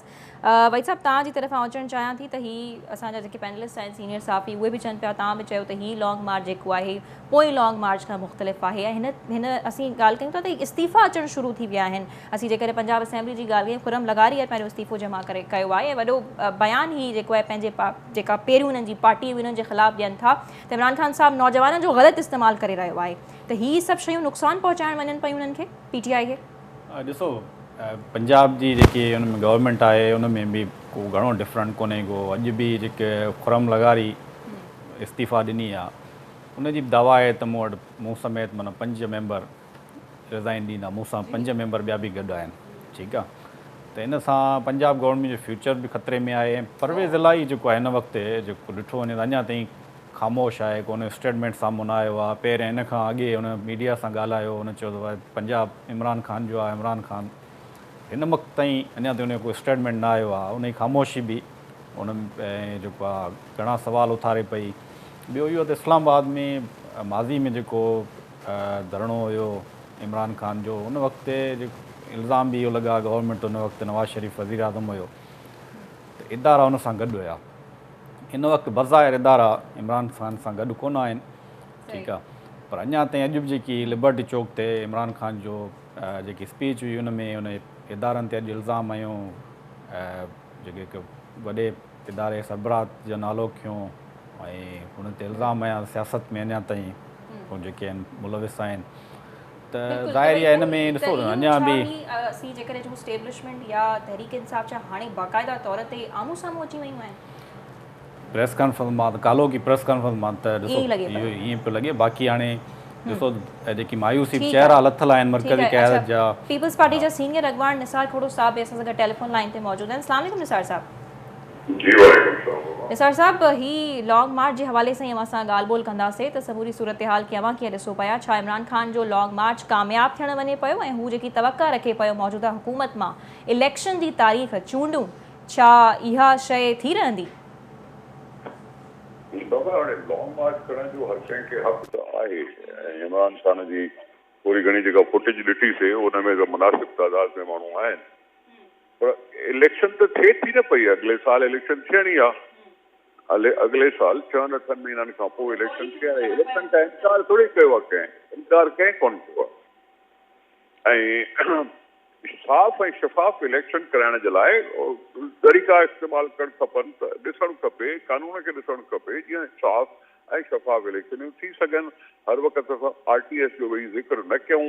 وحيد صاحب توهان جي طرف آئون اچڻ چاهيان ٿي ته هي اسان جا جيڪي پينلسٽ آهن سينيئر صحافي اهي به چون پيا توهان به چيو ته هي لانگ مارچ جيڪو آهي پوئين لانگ مارچ کان مختلف آهي ۽ هن هن اسين ڳالهه ڪيون ٿا ته استعيفا اچڻ شروع ٿي ويا آهن اسين جيڪڏهن پنجاب اسيمبلي جي ڳالهه ڪيون خرم لغاري پنهنجو استعيفو جمع ڪري ڪيو آهي ۽ وڏو بيان هي جيڪو آهي پنهنجي جيڪا پهريون انهن جي پارٽي هئي انهن جي خلاف ڏين ٿا ته عمران خان صاحب نوجوانن جو غلط استعمال ڪري رهيو آهي ته هي سڀ شيون نقصان پهچائڻ وڃن پيون انهن کي پي ٽي آء کي. ڏسو پنجاب جي جيڪي ان ۾ گورنمينٽ آهي ان ۾ به ڪو گهڻو ڊفرنٽ ڪونهي ڪو اڄ به جيڪي خرم لغاري استعيفا ڏني آهي ان جي به دعويٰ آهي ته مون وٽ مون سميت معنيٰ پنج ميمبر ريزائن ڏيندا مون سان پنج ميمبر ٻيا به گڏ آهن ٺيڪ آ ته ان سان پنجاب گورنمينٽ جو فيوچر به خطري ۾ آهي ۽ پرويز الاهي جيڪو آهي هن وقت جيڪو ڏٺو وڃي ته اڃا تائين خاموش آهي ڪو ان جو اسٽيٽمينٽ سامهون نه آيو آهي پهرين ان کان اڳي هن ميڊيا سان ڳالهايو هن چيو ته پنجاب عمران خان جو آهي عمران خان هن وقت تائين اڃا تائين ان جو ڪو اسٽيٽمينٽ نه آيو آهي ان جي خاموشي به ان جيڪو آهي گهڻا سوال اٿاري پئي ٻيو اهو ته اسلام آباد ۾ ماضي ۾ جيڪو ڌرڻو هيو عمران خان جو ان وقت الزام به اهو لڳا گورنمينٽ ان وقت نواز شريف وزير اعظم هيو ته ادارا ان سان گڏ هيا ان وقت بظاهر ادارا عمران خان سان گڏ ڪونه آهن ٺيڪ آ پر اڃا تائين اڄ به جيڪي لبرٽي چوڪ تي عمران خان جو جيڪي اسپيچ هئي ان ۾ ان ادارن تي اڄ الزام هنيو جيڪي هڪ وڏي اداري سربراهه جو نالو کنيو ۽ ان تي الزام هنيا سياست ۾ اڃا تائين جيڪي آهن ملوث آهن ته ظاهر ئي آهي ان ۾ ڏسو نه اڃا به اسين جيڪڏهن چئون اسٽيبلشمينٽ يا تحريڪ انصاف ڇا هاڻي باقاعده طور تي آمهون سامهون اچي ويون آهن؟ پريس ڪانفرنس مان ته ڪالهوڪي پريس ڪانفرنس مان ته ڏسو اهو ائين پيو لڳي باقي هاڻي ڏسو جيڪي مايوسي چهرا لٿل آهن مرڪزي قيادت جا. پيپلز پارٽي جا سينيئر اڳواڻ نثار کهڙو صاحب به اسان سان گڏ ٽيليفون لائين تي موجود آهن. السلام عليڪم نثار صاحب. جي وعليڪم السلام. نثار صاحب هي لانگ مارچ جي حوالي سان ئي اوهان سان ڳالهه ٻولهه ڪنداسين ته سموري صورتحال کي اوهان ڪيئن ڏسو پيا ڇا عمران خان جو لانگ مارچ ڪامياب ٿيڻ وڃي پيو ۽ هو جيڪي توقع رکي پيو موجوده حڪومت مان اليڪشن جي تاريخ چونڊون ڇا اها شيء ٿي رهندي؟ بابا هاڻي لانگ مارچ ڪرڻ جو هر ڪنهن کي حق ته آهي ۽ عمران خان جي ٿوري گهڻي جيڪا فوٽيج ڏٺي سي ان ۾ ته مناسب تعداد ۾ ماڻهو آهن پر اليڪشن ته ٿئي ٿي نه پئي اڳلي سال اليڪشن ٿيڻي آ اڳلي سال ڇهن اٺن مهينن کان پوء اليڪشن ٿيڻي اليڪشن کان انڪار ٿوري ڪيو آ ڪنهن انڪار ڪنهن ڪونه ڪيو آ ۽ صاف ۽ شفاف اليڪشن ڪرائڻ جي لاء طريقا استعمال ڪرڻ کپن ته ڏسڻ کپي قانون کي ڏسڻ کپي جيئن صاف ۽ شفاف اليڪشنون ٿي سگهن هر وقت اسان آر ٽي ايس جو ويهي ذڪر نه ڪيون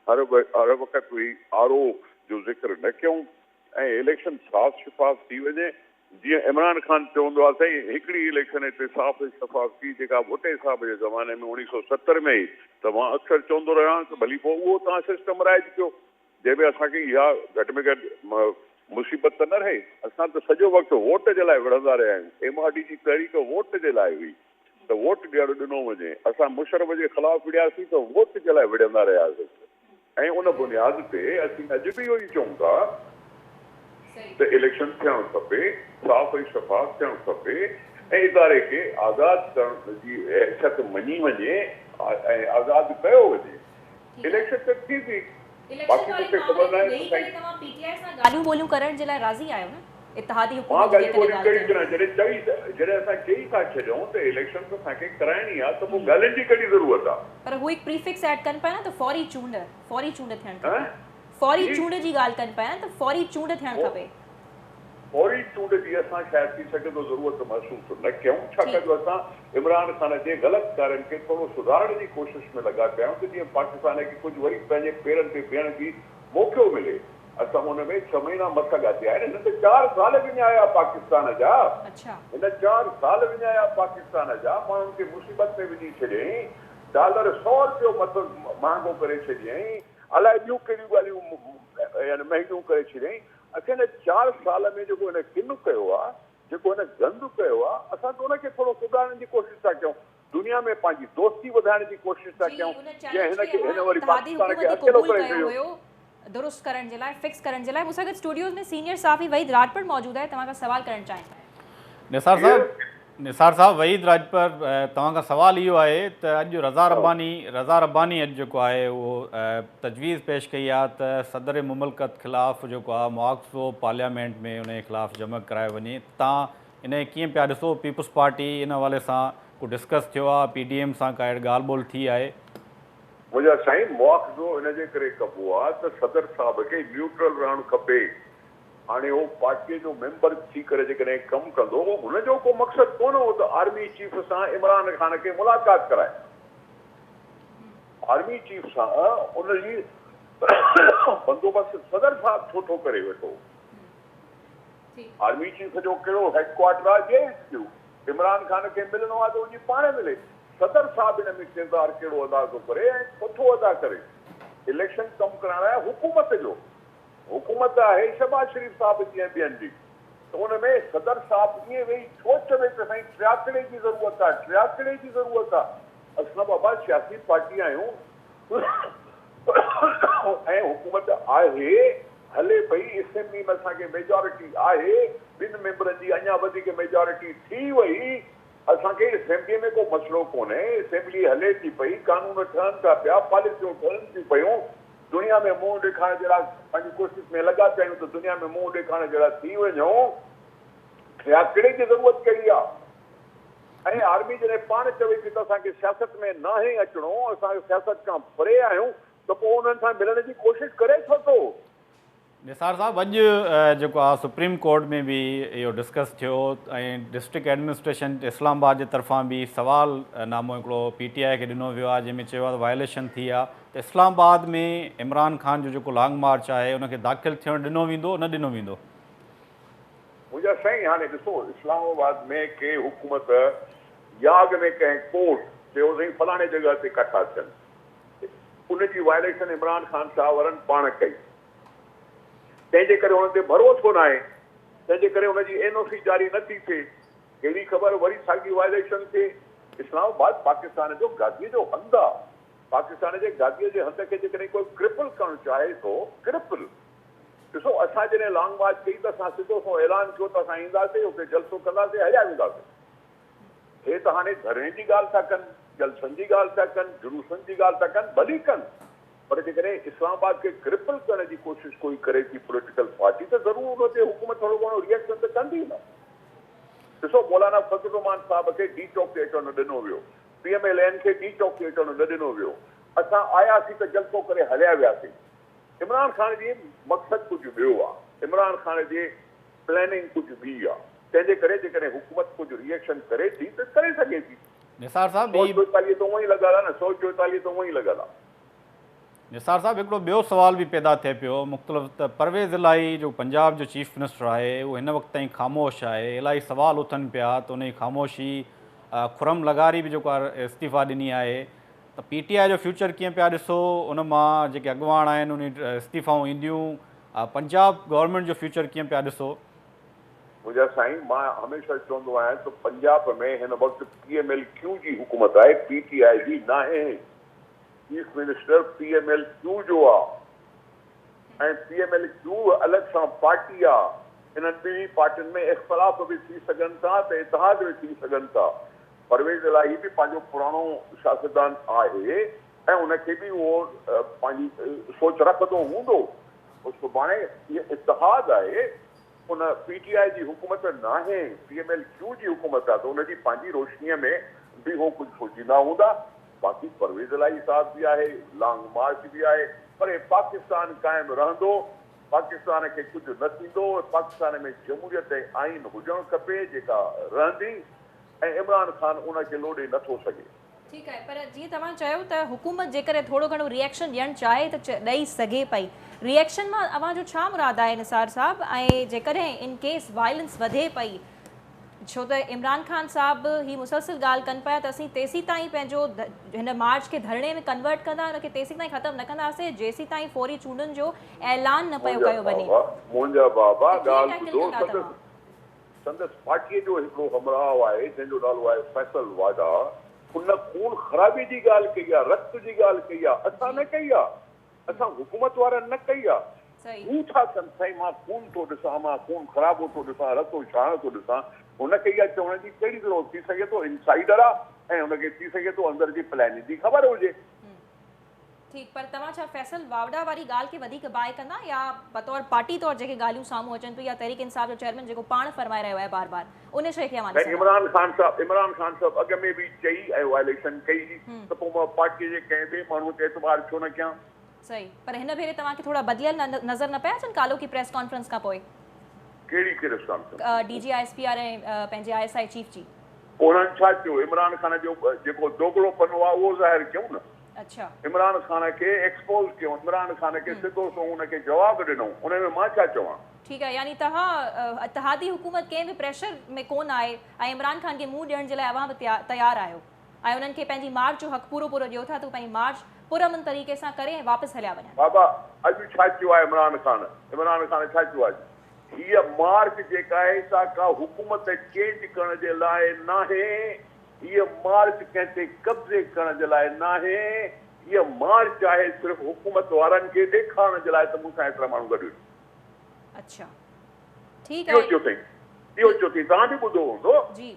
هر هر وقت ويهي آر او جو ذڪر نه ڪيون ۽ اليڪشن صاف شفاف ٿي وڃي جيئن عمران خان چوندو آهي سائين هڪڙي اليڪشن هتي صاف ۽ شفاف ٿي جيڪا ڀٽي صاحب جي زماني ۾ 1970 ۾ هئي ته مان اڪثر چوندو رهيو آهيان ته ڀلي پوء اهو توهان سسٽم رائج ڪيو جنهن ۾ اسان کي اها گهٽ ۾ گهٽ مصيبت ته نه رهي. اسان ته سڄو وقت ووٽ جي لاء وڙهندا رهيا آهيون. ايم آر ڊي جي تحريڪ ووٽ جي لاء هئي ته ووٽ ڏيڻ ڏنو وڃي. اسان مشرف جي خلاف وڙهياسين ته ووٽ جي لاء وڙهندا رهياسين ۽ ان بنياد تي اسين اڄ به اهو ئي چئون ٿا ته اليڪشن ٿيڻ کپي، صاف ۽ شفاف ٿيڻ کپي ۽ اداري کي آزاد ڪرڻ جي حيثيت مڃي وڃي ۽ آزاد ڪيو وڃي. اليڪشن ته ٿيندي باقي مون کي خبر ناهي ته سائين. توهان پي ٽي آء سان ڳالهيون ٻولهيون ڪرڻ جي لاء راضي آهيو نه؟ اتحادي مان حڪومت جي ڳالهيون جيڪڏهن ٻولهيون ڳالهه ڪهڙيون ڪيون. ڪريان جڏهن چئي جڏهن اسان چئي ٿا ڇڏيون ته اليڪشن ته اسان کي ڪرائڻي آهي ته پوء ڳالهين جي ڪهڙي ضرورت آهي. پر هو هڪ پريفڪس ايڊ ڪن پيا نه ته فوري چونڊ فوري چونڊ ٿيڻ کپي فوري چونڊ جي ڳالهه ڪن پيا نه ته فوري چونڊ ٿيڻ کپي. فوري چونڊ جي اسان شايد ٿي سگهي ٿو ضرورت محسوس نه ڪيون ڇاڪاڻ جو اسان عمران خان جي غلط ڪارين کي ٿورو سڌارڻ جي ڪوشش ۾ لڳا پيا آهيون ته جيئن پاڪستان کي ڪجهه وري پنهنجي پيرن تي بيهڻ جي موقعو ملي اسان ان ۾ ڇهه مهينا مس ڳاتيا آهن هن ته چار سال وڃايا پاڪستان جا هن چار سال وڃايا پاڪستان جا ماڻهن کي مصيبت ۾ وجهي ڇڏيائين ڊالر سئو رپيو مٿو مهانگو ڪري ڇڏيائين الائي ٻيون ڪهڙيون ڳالهيون يعني مهنگيون ڪري ڇڏيائين اسين هن چار سال ۾ جيڪو هن ڪن ڪيو آ، جيڪو هن گند ڪيو آ، اسان ته ان کي ٿورو سڌارڻ جي ڪوشش ٿا ڪيون، دنيا ۾ پنهنجي دوستي وڌائڻ جي ڪوشش ٿا جي ڪيون، ان جنهن چئلينج هن کي کي هن اوهان وري اتحادي پاڪستان کي حڪومت اڪيلو قبول ڪري ڪيو ڇڏيو. هيو درست ڪرڻ جي لاء فڪس ڪرڻ جي لاء مون سان گڏ اسٽوڊيوز ۾ سينيئر صحافي وحيد راڄپر موجود آهي توهان کان سوال ڪرڻ چاهين ٿا. نثار صاحب نثار صاحب وحيد راڄپر توهان کان سوال اهو آهي ته اڄ رضا رباني رضا رباني اڄ جيڪو آهي اهو تجويز پيش ڪئي آهي ته صدر مملڪت خلاف جيڪو آهي مواخذو پارليامينٽ ۾ ان جي خلاف جمع ڪرايو وڃي توهان ان کي ڪيئن پيا ڏسو پيپلز پارٽي ان حوالي سان ڪو ڊسڪس ٿيو آهي پي ڊي ايم سان ڪا اهڙي ڳالهه ٻولهه ٿي آهي؟ منهنجا سائين مواخذو ان جي ڪري ڪبو آهي ته صدر صاحب کي نيوٽرل رهڻ کپي هاڻي هو پارٽيء جو ميمبر ٿي ڪري جيڪڏهن ڪم ڪندو، هن جو ڪو مقصد ڪونه هو ته آرمي چيف سان عمران خان کي ملاقات ڪرائي. آرمي چيف سان ان جي بندوبست صدر صاحب ڇو ٿو ڪري ويٺو؟ آرمي چيف جو ڪهڙو هيڊ ڪوارٽر آهي جي ايڇ ڪيو؟ عمران خان کي ملڻو آهي ته وڃي پاڻ ملي. صدر صاحب ان ۾ ڪردار ڪهڙو ادا ٿو ڪري ۽ ڇو ٿو ادا ڪري؟ اليڪشن ڪم ڪرائڻ آهي حڪومت جو. حڪومت آهي شهباز شريف صاحب جي ۽ ٻين جي ته ان ۾ صدر صاحب ائين ويهي ڇو چوي ته سائين ٽياڪڙي جي ضرورت آهي ٽياڪڙي جي ضرورت آهي اسان بابا سياسي پارٽي آهيون ۽ حڪومت آهي هلي پئي اسيمبلي ۾ اسان کي ميجارٽي آهي ٻن ميمبرن جي اڃا وڌيڪ ميجارٽي ٿي وئي اسان کي اسيمبلي ۾ ڪو مسئلو ڪونهي اسيمبلي هلي ٿي پئي قانون ٺهن ٿا پيا پاليسيون ٺهن ٿيون پيون دنيا ۾ منهن ڏيکارڻ جهڙا پنهنجي ڪوشش ۾ لڳا پيا آهيون ته دنيا ۾ منهن ڏيکارڻ جهڙا ٿي وڃون ٽياڪڙي جي ضرورت ڪهڙي آ ۽ آرمي جڏهن پاڻ چوي ٿي ته اسان کي سياست ۾ ناهي اچڻو اسان سياست کان پري آهيون ته پوء انهن سان ملڻ جي ڪوشش ڪري ڇو ٿو؟ نثار صاحب اڄ جيڪو آ سپريم ڪورٽ ۾ به اهو ڊسڪس ٿيو ۽ ڊسٽرڪٽ ايڊمنسٽريشن اسلام آباد جي طرفان به سوال نامو هڪڙو پي ٽي آء کي ڏنو ويو آهي جنهن ۾ چيو آهي ته وائليشن ٿي آهي ته اسلام آباد ۾ عمران خان جو جيڪو لانگ مارچ آهي ان کي داخل ٿيڻ ڏنو ويندو نه ڏنو ويندو؟ منهنجا منهنجا سائين هاڻي ڏسو اسلام آباد ۾ ڪي حڪومت يا اڳ ۾ ڪنهن ڪورٽ چيو سائين فلاڻي جڳهه تي ڪٺا ٿين ان جي وائليشن عمران خان صاحب وارن پاڻ ڪئي تنهن جي ڪري انهن تي ڀروسو ناهي تنهن جي ڪري ان جي اين او سي جاري نه ٿي ٿئي ڪهڙي خبر وري ساڳي وائليشن ٿئي اسلام آباد پاڪستان جو گادي جو هنڌ آ پاڪستان جي گادي جي هنڌ کي جيڪڏهن ڪوئي ڪرپل ڪرڻ چاهي ٿو ڪرپل ڏسو اسان جڏهن لانگ مارچ ڪئي ته اسان سڌو سنئون اعلان ڪيو ته اسان اينداسين اتي جلسو ڪنداسين هليا وينداسين. هي ته هاڻي ڌرڻي جي ڳالهه ٿا ڪن، جلسن جي ڳالهه ٿا ڪن، جلوسن جي ڳالهه ٿا ڪن، ڀلي ڪن پر جيڪڏهن اسلام آباد کي ڪرپل ڪرڻ جي ڪوشش ڪوئي ڪري ٿي پوليٽيڪل پارٽي ته ضرور ان تي حڪومت ٿورو گهڻو ريئڪشن ته ڪندي نه. ڏسو مولانا فضل الرحمان صاحب کي ڊي چوڪ تي اچڻ نه ڏنو ويو، پي ايم ايل اين کي ڊي چوڪ تي اچڻ نه ڏنو ويو، اسان آياسين ته جلسو ڪري هليا وياسين. عمران خان جي مقصد ڪجهه ٻيو آ، عمران خان جي پلاننگ ڪجهه ٻي آ، تنهن جي ڪري جيڪڏهن حڪومت ڪجهه ري ايڪشن ڪري ٿي ته ڪري سگهي ٿي. نثار صاحب هي. 144 ته اونئن ئي لڳل آ نه، 144 ته اونئن ئي لڳل آ. نثار صاحب هڪڙو ٻيو سوال به پيدا ٿئي پيو مختلف ته پرويز الاهي جو پنجاب جو چيف منسٽر آهي اهو هن وقت تائين خاموش آهي الاهي سوال اٿن پيا ته ان جي خاموشي خرم لغاري به جيڪو آهي استعيفا ڏني آهي ته پي ٽي آء جو فيوچر ڪيئن پيا ڏسو ان مان جيڪي اڳواڻ آهن انهي استعيفائون اينديون پنجاب گورنمينٽ جو فيوچر ڪيئن پيا ڏسو. منهنجا سائين مان هميشه چوندو آهيان ته پنجاب ۾ هن وقت پي ايم ايل ڪيو جي حڪومت آهي پي ٽي آء جي ناهي chief minister P M L Q جو آ ۽ پي ايم ايل ڪيو الڳ سان پارٽي آ انهن ٻنهي پارٽين ۾ اختلاف به ٿي سگهن ٿا ته اتحاد به ٿي سگهن ٿا پرويز الاهي به پنهنجو پراڻو سياستدان آهي ۽ ان کي به اهو پنهنجي سوچ رکندو هوندو. سڀاڻي اهي اتحاد آهي ان پي ٽي آء جي حڪومت ناهي، پي ايم ايل ڪيو جي حڪومت آهي ته ان جي پنهنجي روشنيء ۾ به هو ڪجهه سوچيندا هوندا. باقي پرويز الاهي صاحب به آهي، لانگ مارچ به آهي پر هي پاڪستان قائم رهندو، پاڪستان کي ڪجهه نه ٿيندو، پاڪستان ۾ جمهوريت ۽ آئين هجڻ کپي جيڪا رهندي. ۽ عمران خان ان کي لوڏي نه ٿو سگهي. ٺيڪ آهي پر جيئن توهان چيو ته حڪومت جيڪڏهن ٿورو گهڻو ري ايڪشن ڏيڻ چاهي ته ڏئي سگهي پئي. ري ايڪشن مان اوهان جو ڇا مراد آهي نثار صاحب ۽ جيڪڏهن ان ڪيس وائلنس وڌي پئي ڇو ته عمران خان صاحب به هي مسلسل ڳالهه ڪن پيا ته اسين تيسيتائين پنهنجو هن مارچ کي ڌرڻي ۾ ڪنورٽ ڪندا ان کي تيسيتائين ختم نه ڪنداسين جيسيتائين فوري چونڊن جو اعلان نه پيو ڪيو وڃي. منهنجا بابا ته ڪيئن ڳالهه ٽيڪل ٻڌو ڪندا سندس توهان؟ سندس پارٽيء جو هڪڙو همراهه آهي، جنهن جو نالو آهي فيصل واڊا، ان خون خرابي جي ڳالهه ڪئي آهي، رت جي ڳالهه ڪئي آهي، اسان نه ڪئي آهي، اسان حڪومت وارن نه ڪئي آهي. هو ڇا ڪن سائين مان خون ٿو ڏسان، مان خون خرابو ٿو ڏسان، رتو ڇاڻ ٿو ڏسان، هن کي اها چوڻ جي ڪهڙي ضرورت، ٿي سگهي ٿو انسائيڊر آهي ۽ هن کي ٿي سگهي ٿو اندر جي پلاننگ جي خبر هجي. ٺيڪ پر توهان ڇا فيصل واوڊا واري ڳالهه کي وڌيڪ باء ڪندا يا بطور پارٽي طور جيڪي ڳالهيون سامهون اچن پيون يا تحريڪ انصاف جو چيئرمين جيڪو پاڻ فرمائي رهيو آهي بار بار ان شيء کي اوهان سائين ڏسندا. عمران خان صاحب عمران خان صاحب اڳ ۾ به چئي ۽ وائليشن ڪئي ته پوء مان پارٽي جي ڪنهن ٻئي ماڻهو تي اعتبار ڇو نه ڪيان. صحيح پر هن ڀيري توهان کي ٿورا بدليل نظر نه پيا اچن ڪالهوڪي پريس ڪانفرنس کان پوء. ڪهڙي press conference? D G I S P R ۽ پنهنجي I S I chief جي. انهن ڇا چيو عمران خان جو جيڪو دوغلو پنو آهي اهو ظاهر ڪيون نه. عمران خان کي ايڪسپوز ڪيو، عمران خان کي سڌو سنئون ان کي جواب ڏنو، ان ۾ مان ڇا چوان؟ ٺيڪ آهي يعني توهان اتحادي حڪومت ڪنهن به پريشر ۾ ڪونه آهي ۽ عمران خان کي منهن ڏيڻ جي لاء اوهان به تيار آهيو ۽ انهن کي پنهنجي مارچ جو حق پورو پورو ڏيو ٿا ته هو پنهنجي مارچ پرامن طريقي سان ڪري ۽ واپس هليا وڃن. بابا اڄ ڇا چيو آهي عمران خان، عمران خان ڇا چيو آهي اڄ؟ هيء مارچ جيڪا آهي سا ڪا حڪومت چينج ڪرڻ جي لاء ناهي، هيء مارچ ڪنهن تي قبضي ڪرڻ جي لاء ناهي، هيء مارچ آهي صرف حڪومت وارن کي ڏيکارڻ جي لاء ته مون سان ايترا ماڻهو گڏ آهن. اڇا ٺيڪ اهو آهي. چيو اٿئي، اهو چيو اٿئي، توهان به ٻڌو هوندو. جي.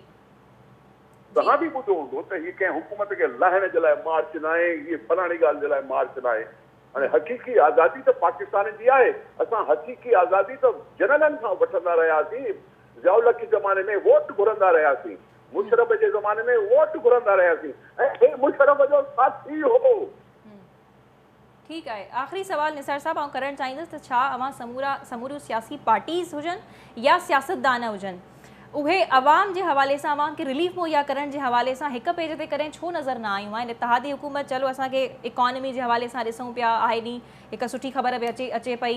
توهان به ٻڌو هوندو ته هيء ڪنهن حڪومت کي لاهڻ جي لاء مارچ ناهي، هيء فلاڻي ڳالهه جي لاء مارچ ناهي. هاڻي حقيقي آزادي ته پاڪستان جي آهي، اسان حقيقي آزادي ته جنرلن کان وٺندا رهياسين، ضياء الحق جي زماني ۾ ووٽ گهرندا رهياسين، مشرف جي زماني ۾ ووٽ گهرندا رهياسين ۽ هي مشرف جو ساٿي هو. ٺيڪ آهي آخري سوال نثار صاحب آئون ڪرڻ چاهيندس ته ڇا اوهان سمورا سموريون سياسي پارٽيز هجن يا سياستدان هجن اهي عوام جي حوالي سان عوام کي رليف مهيا ڪرڻ جي حوالي سان هڪ پيج تي ڪڏهن ڇو نظر نه آيون آهن؟ اتحادي حڪومت چلو اسان کي اڪانومي جي حوالي سان ڏسون پيا آئي ڏينهن هڪ سٺي خبر به اچي اچي پئي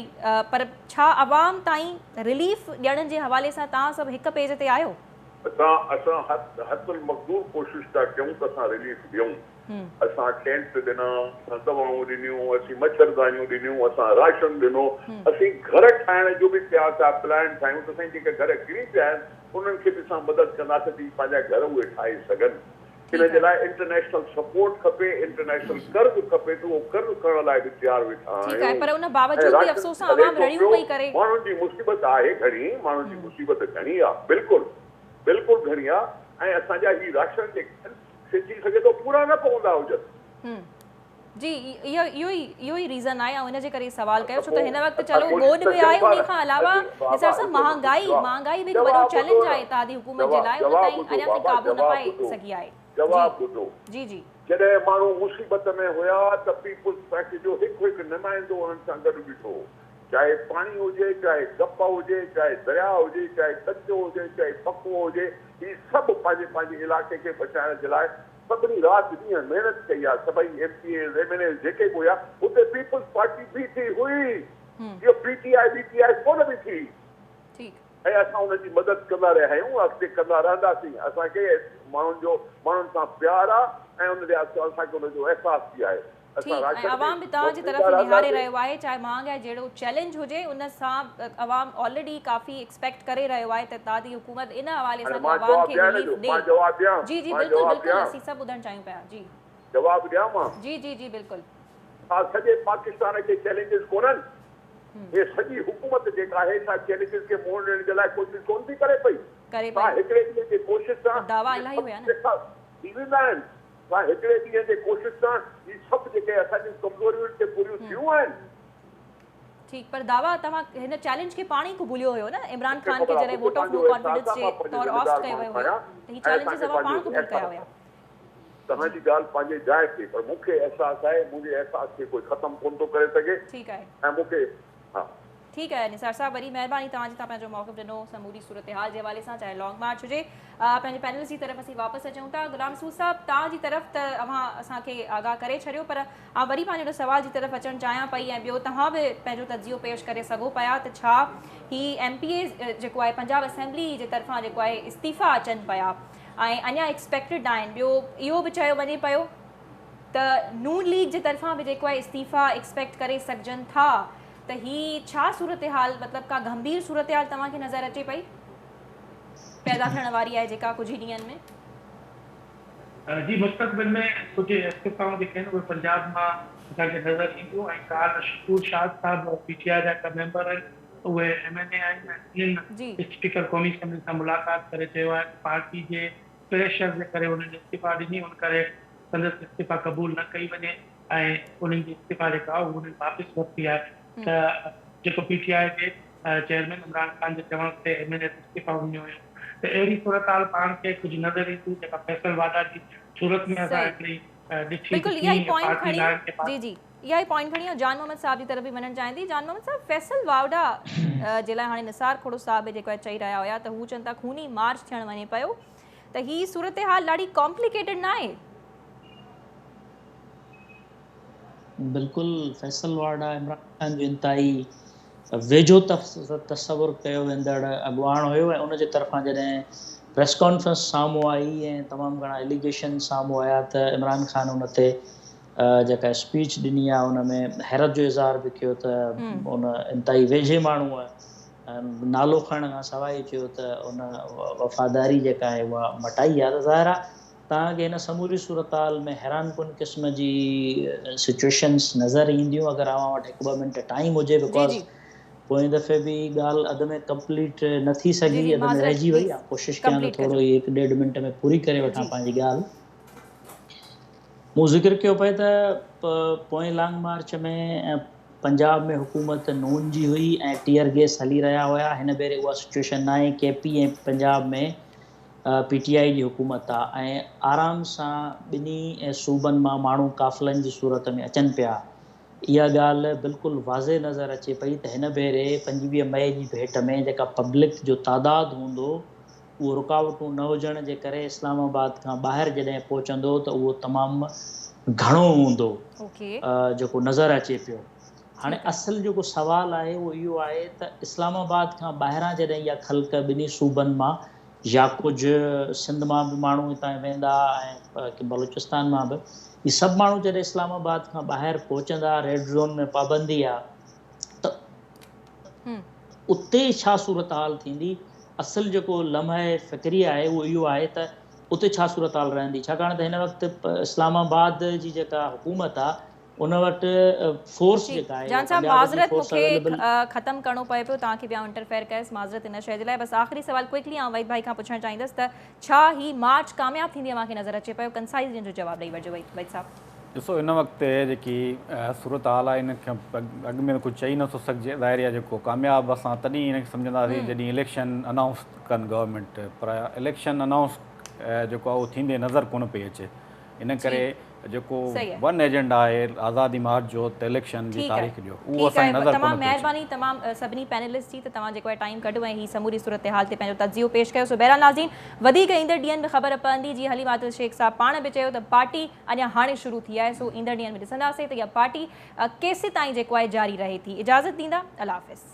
پر ڇا عوام تائين رليف ڏيڻ جي حوالي سان توهان سڀ هڪ پيج تي آهيو؟ اسان اسان حد المقدور ڪوشش ٿا ڪيون ته اسان رليف ڏيون. اسان ٽينٽ ڏنا، اسان دوائون ڏنيون، اسين مڇردانيون ڏنيون، اسان راشن ڏنو، اسين گهر ٺاهڻ جو به تيار ٿيا پلان ٺاهيون ته سائين جيڪي گهر ڪري پيا آهن انهن کي به اسان مدد ڪنداسين ته هي پنهنجا گهر اهي ٺاهي سگهن. ان جي لاء انٽرنيشنل سپورٽ کپي، انٽرنيشنل قرض کپي ته اهو قرض کڻڻ لاء به تيار ويٺا آهيون ۽ راشن هلي ٿو پيو، ماڻهن جي مصيبت آهي گهڻي، ماڻهن جي مصيبت گهڻي آهي بلڪل بلڪل گهڻي آهي ۽ اسان جا هي راشن جيڪي آهن سي ٿي سگهي ٿو پورا نه پوندا هجن. جي اهو اهو ئي اهو ئي ريزن آهي آئون ان جي ڪري سوال ڪيو ڇو ته هن وقت چلو ٻوڏ به آهي انهي کان علاوه نثار صاحب مهانگائي مهانگائي به هڪ وڏو چئلينج آهي اتحادي حڪومت جي لاء ان تائين اڃا تائين قابو نه پائي سگهي آهي. جواب ٻڌو. جي جي. جڏهن ماڻهو مصيبت ۾ هيا ته پيپلز پارٽي جو هڪ هڪ نمائندو انهن سان گڏ بيٺو هو. چاهي پاڻي هجي، چاهي گپ هجي، چاهي درياء هجي، چاهي ڪچو هجي، چاهي پڪو هجي، هي سڀ پنهنجي پنهنجي علائقي کي بچائڻ جي لاء سڀني رات ڏينهن محنت ڪئي آهي، سڀئي M P As, M N As جيڪي به هيا، اتي پيپلز پارٽي بيٺي هئي، اهو پي ٽي آء بي ٽي آء ڪونه بيٺي هئي ۽ اسان انهن جي مدد ڪندا رهيا آهيون، اڳتي ڪندا رهنداسين، اسان کي ماڻهن جو ماڻهن سان پيار آهي ۽ ان لحاظ سان اسان کي ان جو احساس به آهي. ٺيڪ ۽ عوام به توهان جي طرف نهاري رهيو آهي چاهي مهانگائي جهڙو چئلينج هجي ان سان عوام آلريڊي ڪافي ايڪسپيڪٽ ڪري رهيو آهي ته اتحادي حڪومت ان حوالي سان عوام کي رليف ڏي جي جي بلڪل بلڪل اسين سڀ ٻڌڻ چاهيون پيا جي جواب ڏيان مان جي جي جي بلڪل. ڇا سڄي پاڪستان کي چئلينجز ڪونهن؟ هي سڄي حڪومت جيڪا آهي سا چئلينجز کي منهن ڏيڻ جي لاء ڪوشش ڪونه ٿي ڪري پئي؟ ڇا هڪڙي ڏينهن جي ڪوشش سان اهي سڀ پئسا ٿي ويندا آهن؟ ڇا هڪڙي ڏينهن جي ڪوشش سان هي سڀ جيڪي اسان جون ڪمزوريون آهن سي پوريون ٿيون آهن؟ ٺيڪ پر دعويٰ توهان هن چئلينج کي پاڻ ئي قبوليو هيو نه عمران خان کي جڏهن ووٽ آف نو ڪانفيڊنس جي طور آسٽ ڪيو ويو هيو ته هي چئلينجز اوهان پاڻ قبول ڪيا هيا. توهان جي ڳالهه پنهنجي جاء تي پر مون کي احساس آهي منهنجي احساس کي ڪوئي ختم ڪونه ٿو ڪري سگهي ٺيڪ آهي. ۽ مون کي ها. ٺيڪ آهي نثار صاحب وڏي مهرباني توهان جي توهان پنهنجو موقف ڏنو سموري صورتحال جي حوالي سان چاهي لانگ مارچ هجي پنهنجي پينلز جي طرف اسين واپس اچون ٿا غلام رسول صاحب توهان جي طرف ته اوهان اسان کي آگاهه ڪري ڇڏيو پر آئون وري پنهنجي ان سوال جي طرف اچڻ چاهيان پئي ۽ ٻيو توهان به پنهنجو تجزيو پيش ڪري سگهو پيا ته ڇا هي ايم پي اي جيڪو آهي پنجاب اسيمبلي جي طرفان جيڪو آهي استعيفا اچن پيا ۽ اڃا ايڪسپيڪٽيڊ آهن ٻيو اهو به چيو وڃي پيو ته نون ليگ جي طرفان به جيڪو آهي استعيفا ايڪسپيڪٽ ڪري سگهجن ٿا ته هي ڇا صورتحال مطلب ڪا گنڀير صورتحال توهان کي نظر اچي پئي پيدا ٿيڻ واري آهي جيڪا ڪجهه ئي ڏينهن ۾؟ جي مستقبل ۾ ڪجهه استعيفائون جيڪي آهن اهي پنجاب مان اسان کي نظر اينديون ۽ ڪالهه شڪور شاد صاحب پي ٽي آء جا هڪ ميمبر آهن اهي ايم اين اي آهن ۽ انهن اسپيڪر قومي اسيمبلي سان ملاقات ڪري چيو آهي ته پارٽي جي پريشر جي ڪري انهن استعيفا ڏني ان ڪري سندس استعيفا قبول نه ڪئي وڃي ۽ انهن جي استعيفا جيڪا آهي اها انهن واپس ورتي آهي ته جيڪو پي ٽي آء جي چيئرمين عمران خان جي چوڻ تي ايم اين ايز استعيفائون ڏنيون هيون ته اهڙي صورتحال پاڻ کي ڪجهه نظر ايندي جيڪا فيصل واڊا جي صورت ۾ اسان هڪڙي ڏٺي ته بلڪل اها ئي ڪيئن پوائنٽ پارٽي کڻي لائن کي جي جي اها ئي پوائنٽ کڻي آئون جان محمد صاحب جي طرف به وڃڻ چاهيان ٿي جان محمد صاحب فيصل واوڊا جي لاء هاڻي نثار کهڙو صاحب به جيڪو آهي چئي رهيا هيا ته هو چون ٿا خوني مارچ ٿيڻ وڃي پيو ته هي صورتحال ڏاڍي ڪامپليڪيٽيڊ ناهي؟ بلڪل فيصل واڊا عمران خان جو انتهائي ويجهو تصور ڪيو ويندڙ اڳواڻ هيو ۽ ان جي طرفان جڏهن پريس ڪانفرنس سامهون آئي ۽ تمام گهڻا اليگيشن سامهون آيا ته عمران خان ان تي جيڪا اسپيچ ڏني آهي ان ۾ حيرت جو اظهار به ڪيو ته ان انتهائي ويجهي ماڻهوء نالو کڻڻ کان سواء ئي چيو ته ان وفاداري جيڪا آهي اها مٽائي آهي ته ظاهر آهي توهان کي هن سموري صورتحال ۾ حيران ڪن قسم جي سچوئيشنس نظر اينديون اگر اوهان وٽ هڪ ٻه منٽ ٽائيم هجي because پوئين دفعي به ڳالهه اڌ ۾ ڪمپليٽ نه ٿي سگهي اڌ ۾ رهجي وئي آئون ڪوشش ڪيان ته ٿورو هي هڪ ڏيڍ منٽ ۾ پوري ڪري وٺان پنهنجي ڳالهه. مون ذڪر ڪيو پئي ته پوئين لانگ مارچ ۾ پنجاب ۾ حڪومت نون جي هئي ۽ ٽيئر گيس هلي رهيا هيا هن ڀيري اها سچوئيشن ناهي K P ۽ Punjab ۾ P T I جي حڪومت آ ۽ آرام سان ٻنهي صوبن مان ماڻهو قافلن جي صورت ۾ اچن پيا اها ڳالهه بلڪل واضح نظر اچي پئي ته هن ڀيري 25 مئي جي ڀيٽ ۾ جيڪا پبلڪ جو تعداد هوندو اهو رڪاوٽون نه هجڻ جي ڪري اسلام آباد کان ٻاهر جڏهن پهچندو ته اهو تمام گهڻو هوندو جيڪو نظر اچي پيو. هاڻي اصل جيڪو سوال آهي اهو اهو آهي ته اسلام آباد کان ٻاهران جڏهن اها خلق ٻنهي صوبن مان يا ڪجهه سنڌ مان به ماڻهو هتان ويندا ۽ بلوچستان مان به هي سڀ ماڻهو جڏهن اسلام آباد کان ٻاهر پهچندا ريڊ زون ۾ پابندي آ ته اتي ڇا صورتحال ٿيندي اصل جيڪو لمحه فڪريه آهي اهو اهو آهي ته اتي ڇا صورتحال رهندي ڇاڪاڻ ته هن وقت اسلام آباد جي جيڪا حڪومت آ ان وٽ فورس جيڪا آهي جان صاحب معذرت مون کي ختم ڪرڻو پئي پيو توهان کي به آئون انٽرفيئر ڪيس معذرت ان شيء جي لاء بس آخري سوال ڪوئڪلي آئون وحيد ڀائي کان پڇڻ چاهيندس ته ڇا هي مارچ ڪامياب ٿيندي اوهان کي نظر اچي پيو ڪنسائز ان جو جواب ڏئي وٺجو وحيد صاحب. ڏسو هن وقت جيڪي صورتحال آهي ان کان اڳ ۾ ڪجهه چئي نٿو سگهجي ظاهر آهي جيڪو ڪامياب اسان تڏهن ان کي سمجهنداسين جڏهن اليڪشن انائونس ڪن گورنمينٽ پر اليڪشن انائونس جيڪو آهي اهو ٿيندي نظر ڪونه پئي اچي ان ڪري جيڪو ون ايجنڊا آهي آزادي مارچ جو ته اليڪشن جي تاريخ ڏيو اهو اسان کي نظر ڪونه تمام مهرباني تمام سڀني پينلسٽ جي ته توهان جيڪو آهي ٽائيم ڪڍيو ۽ هي سموري صورتحال تي پنهنجو تجزيو پيش ڪيو سو بهرحال ناظرين وڌيڪ ايندڙ ڏينهن ۾ خبر پوندي جيئن حليم عادل شيخ صاحب پاڻ به چيو ته پارٽي اڃا هاڻي شروع ٿي آهي سو ايندڙ ڏينهن ۾ ڏسنداسين ته اها پارٽي ڪيسيتائين جيڪو آهي جاري رهي ٿي اجازت ڏيندا الله حافظ.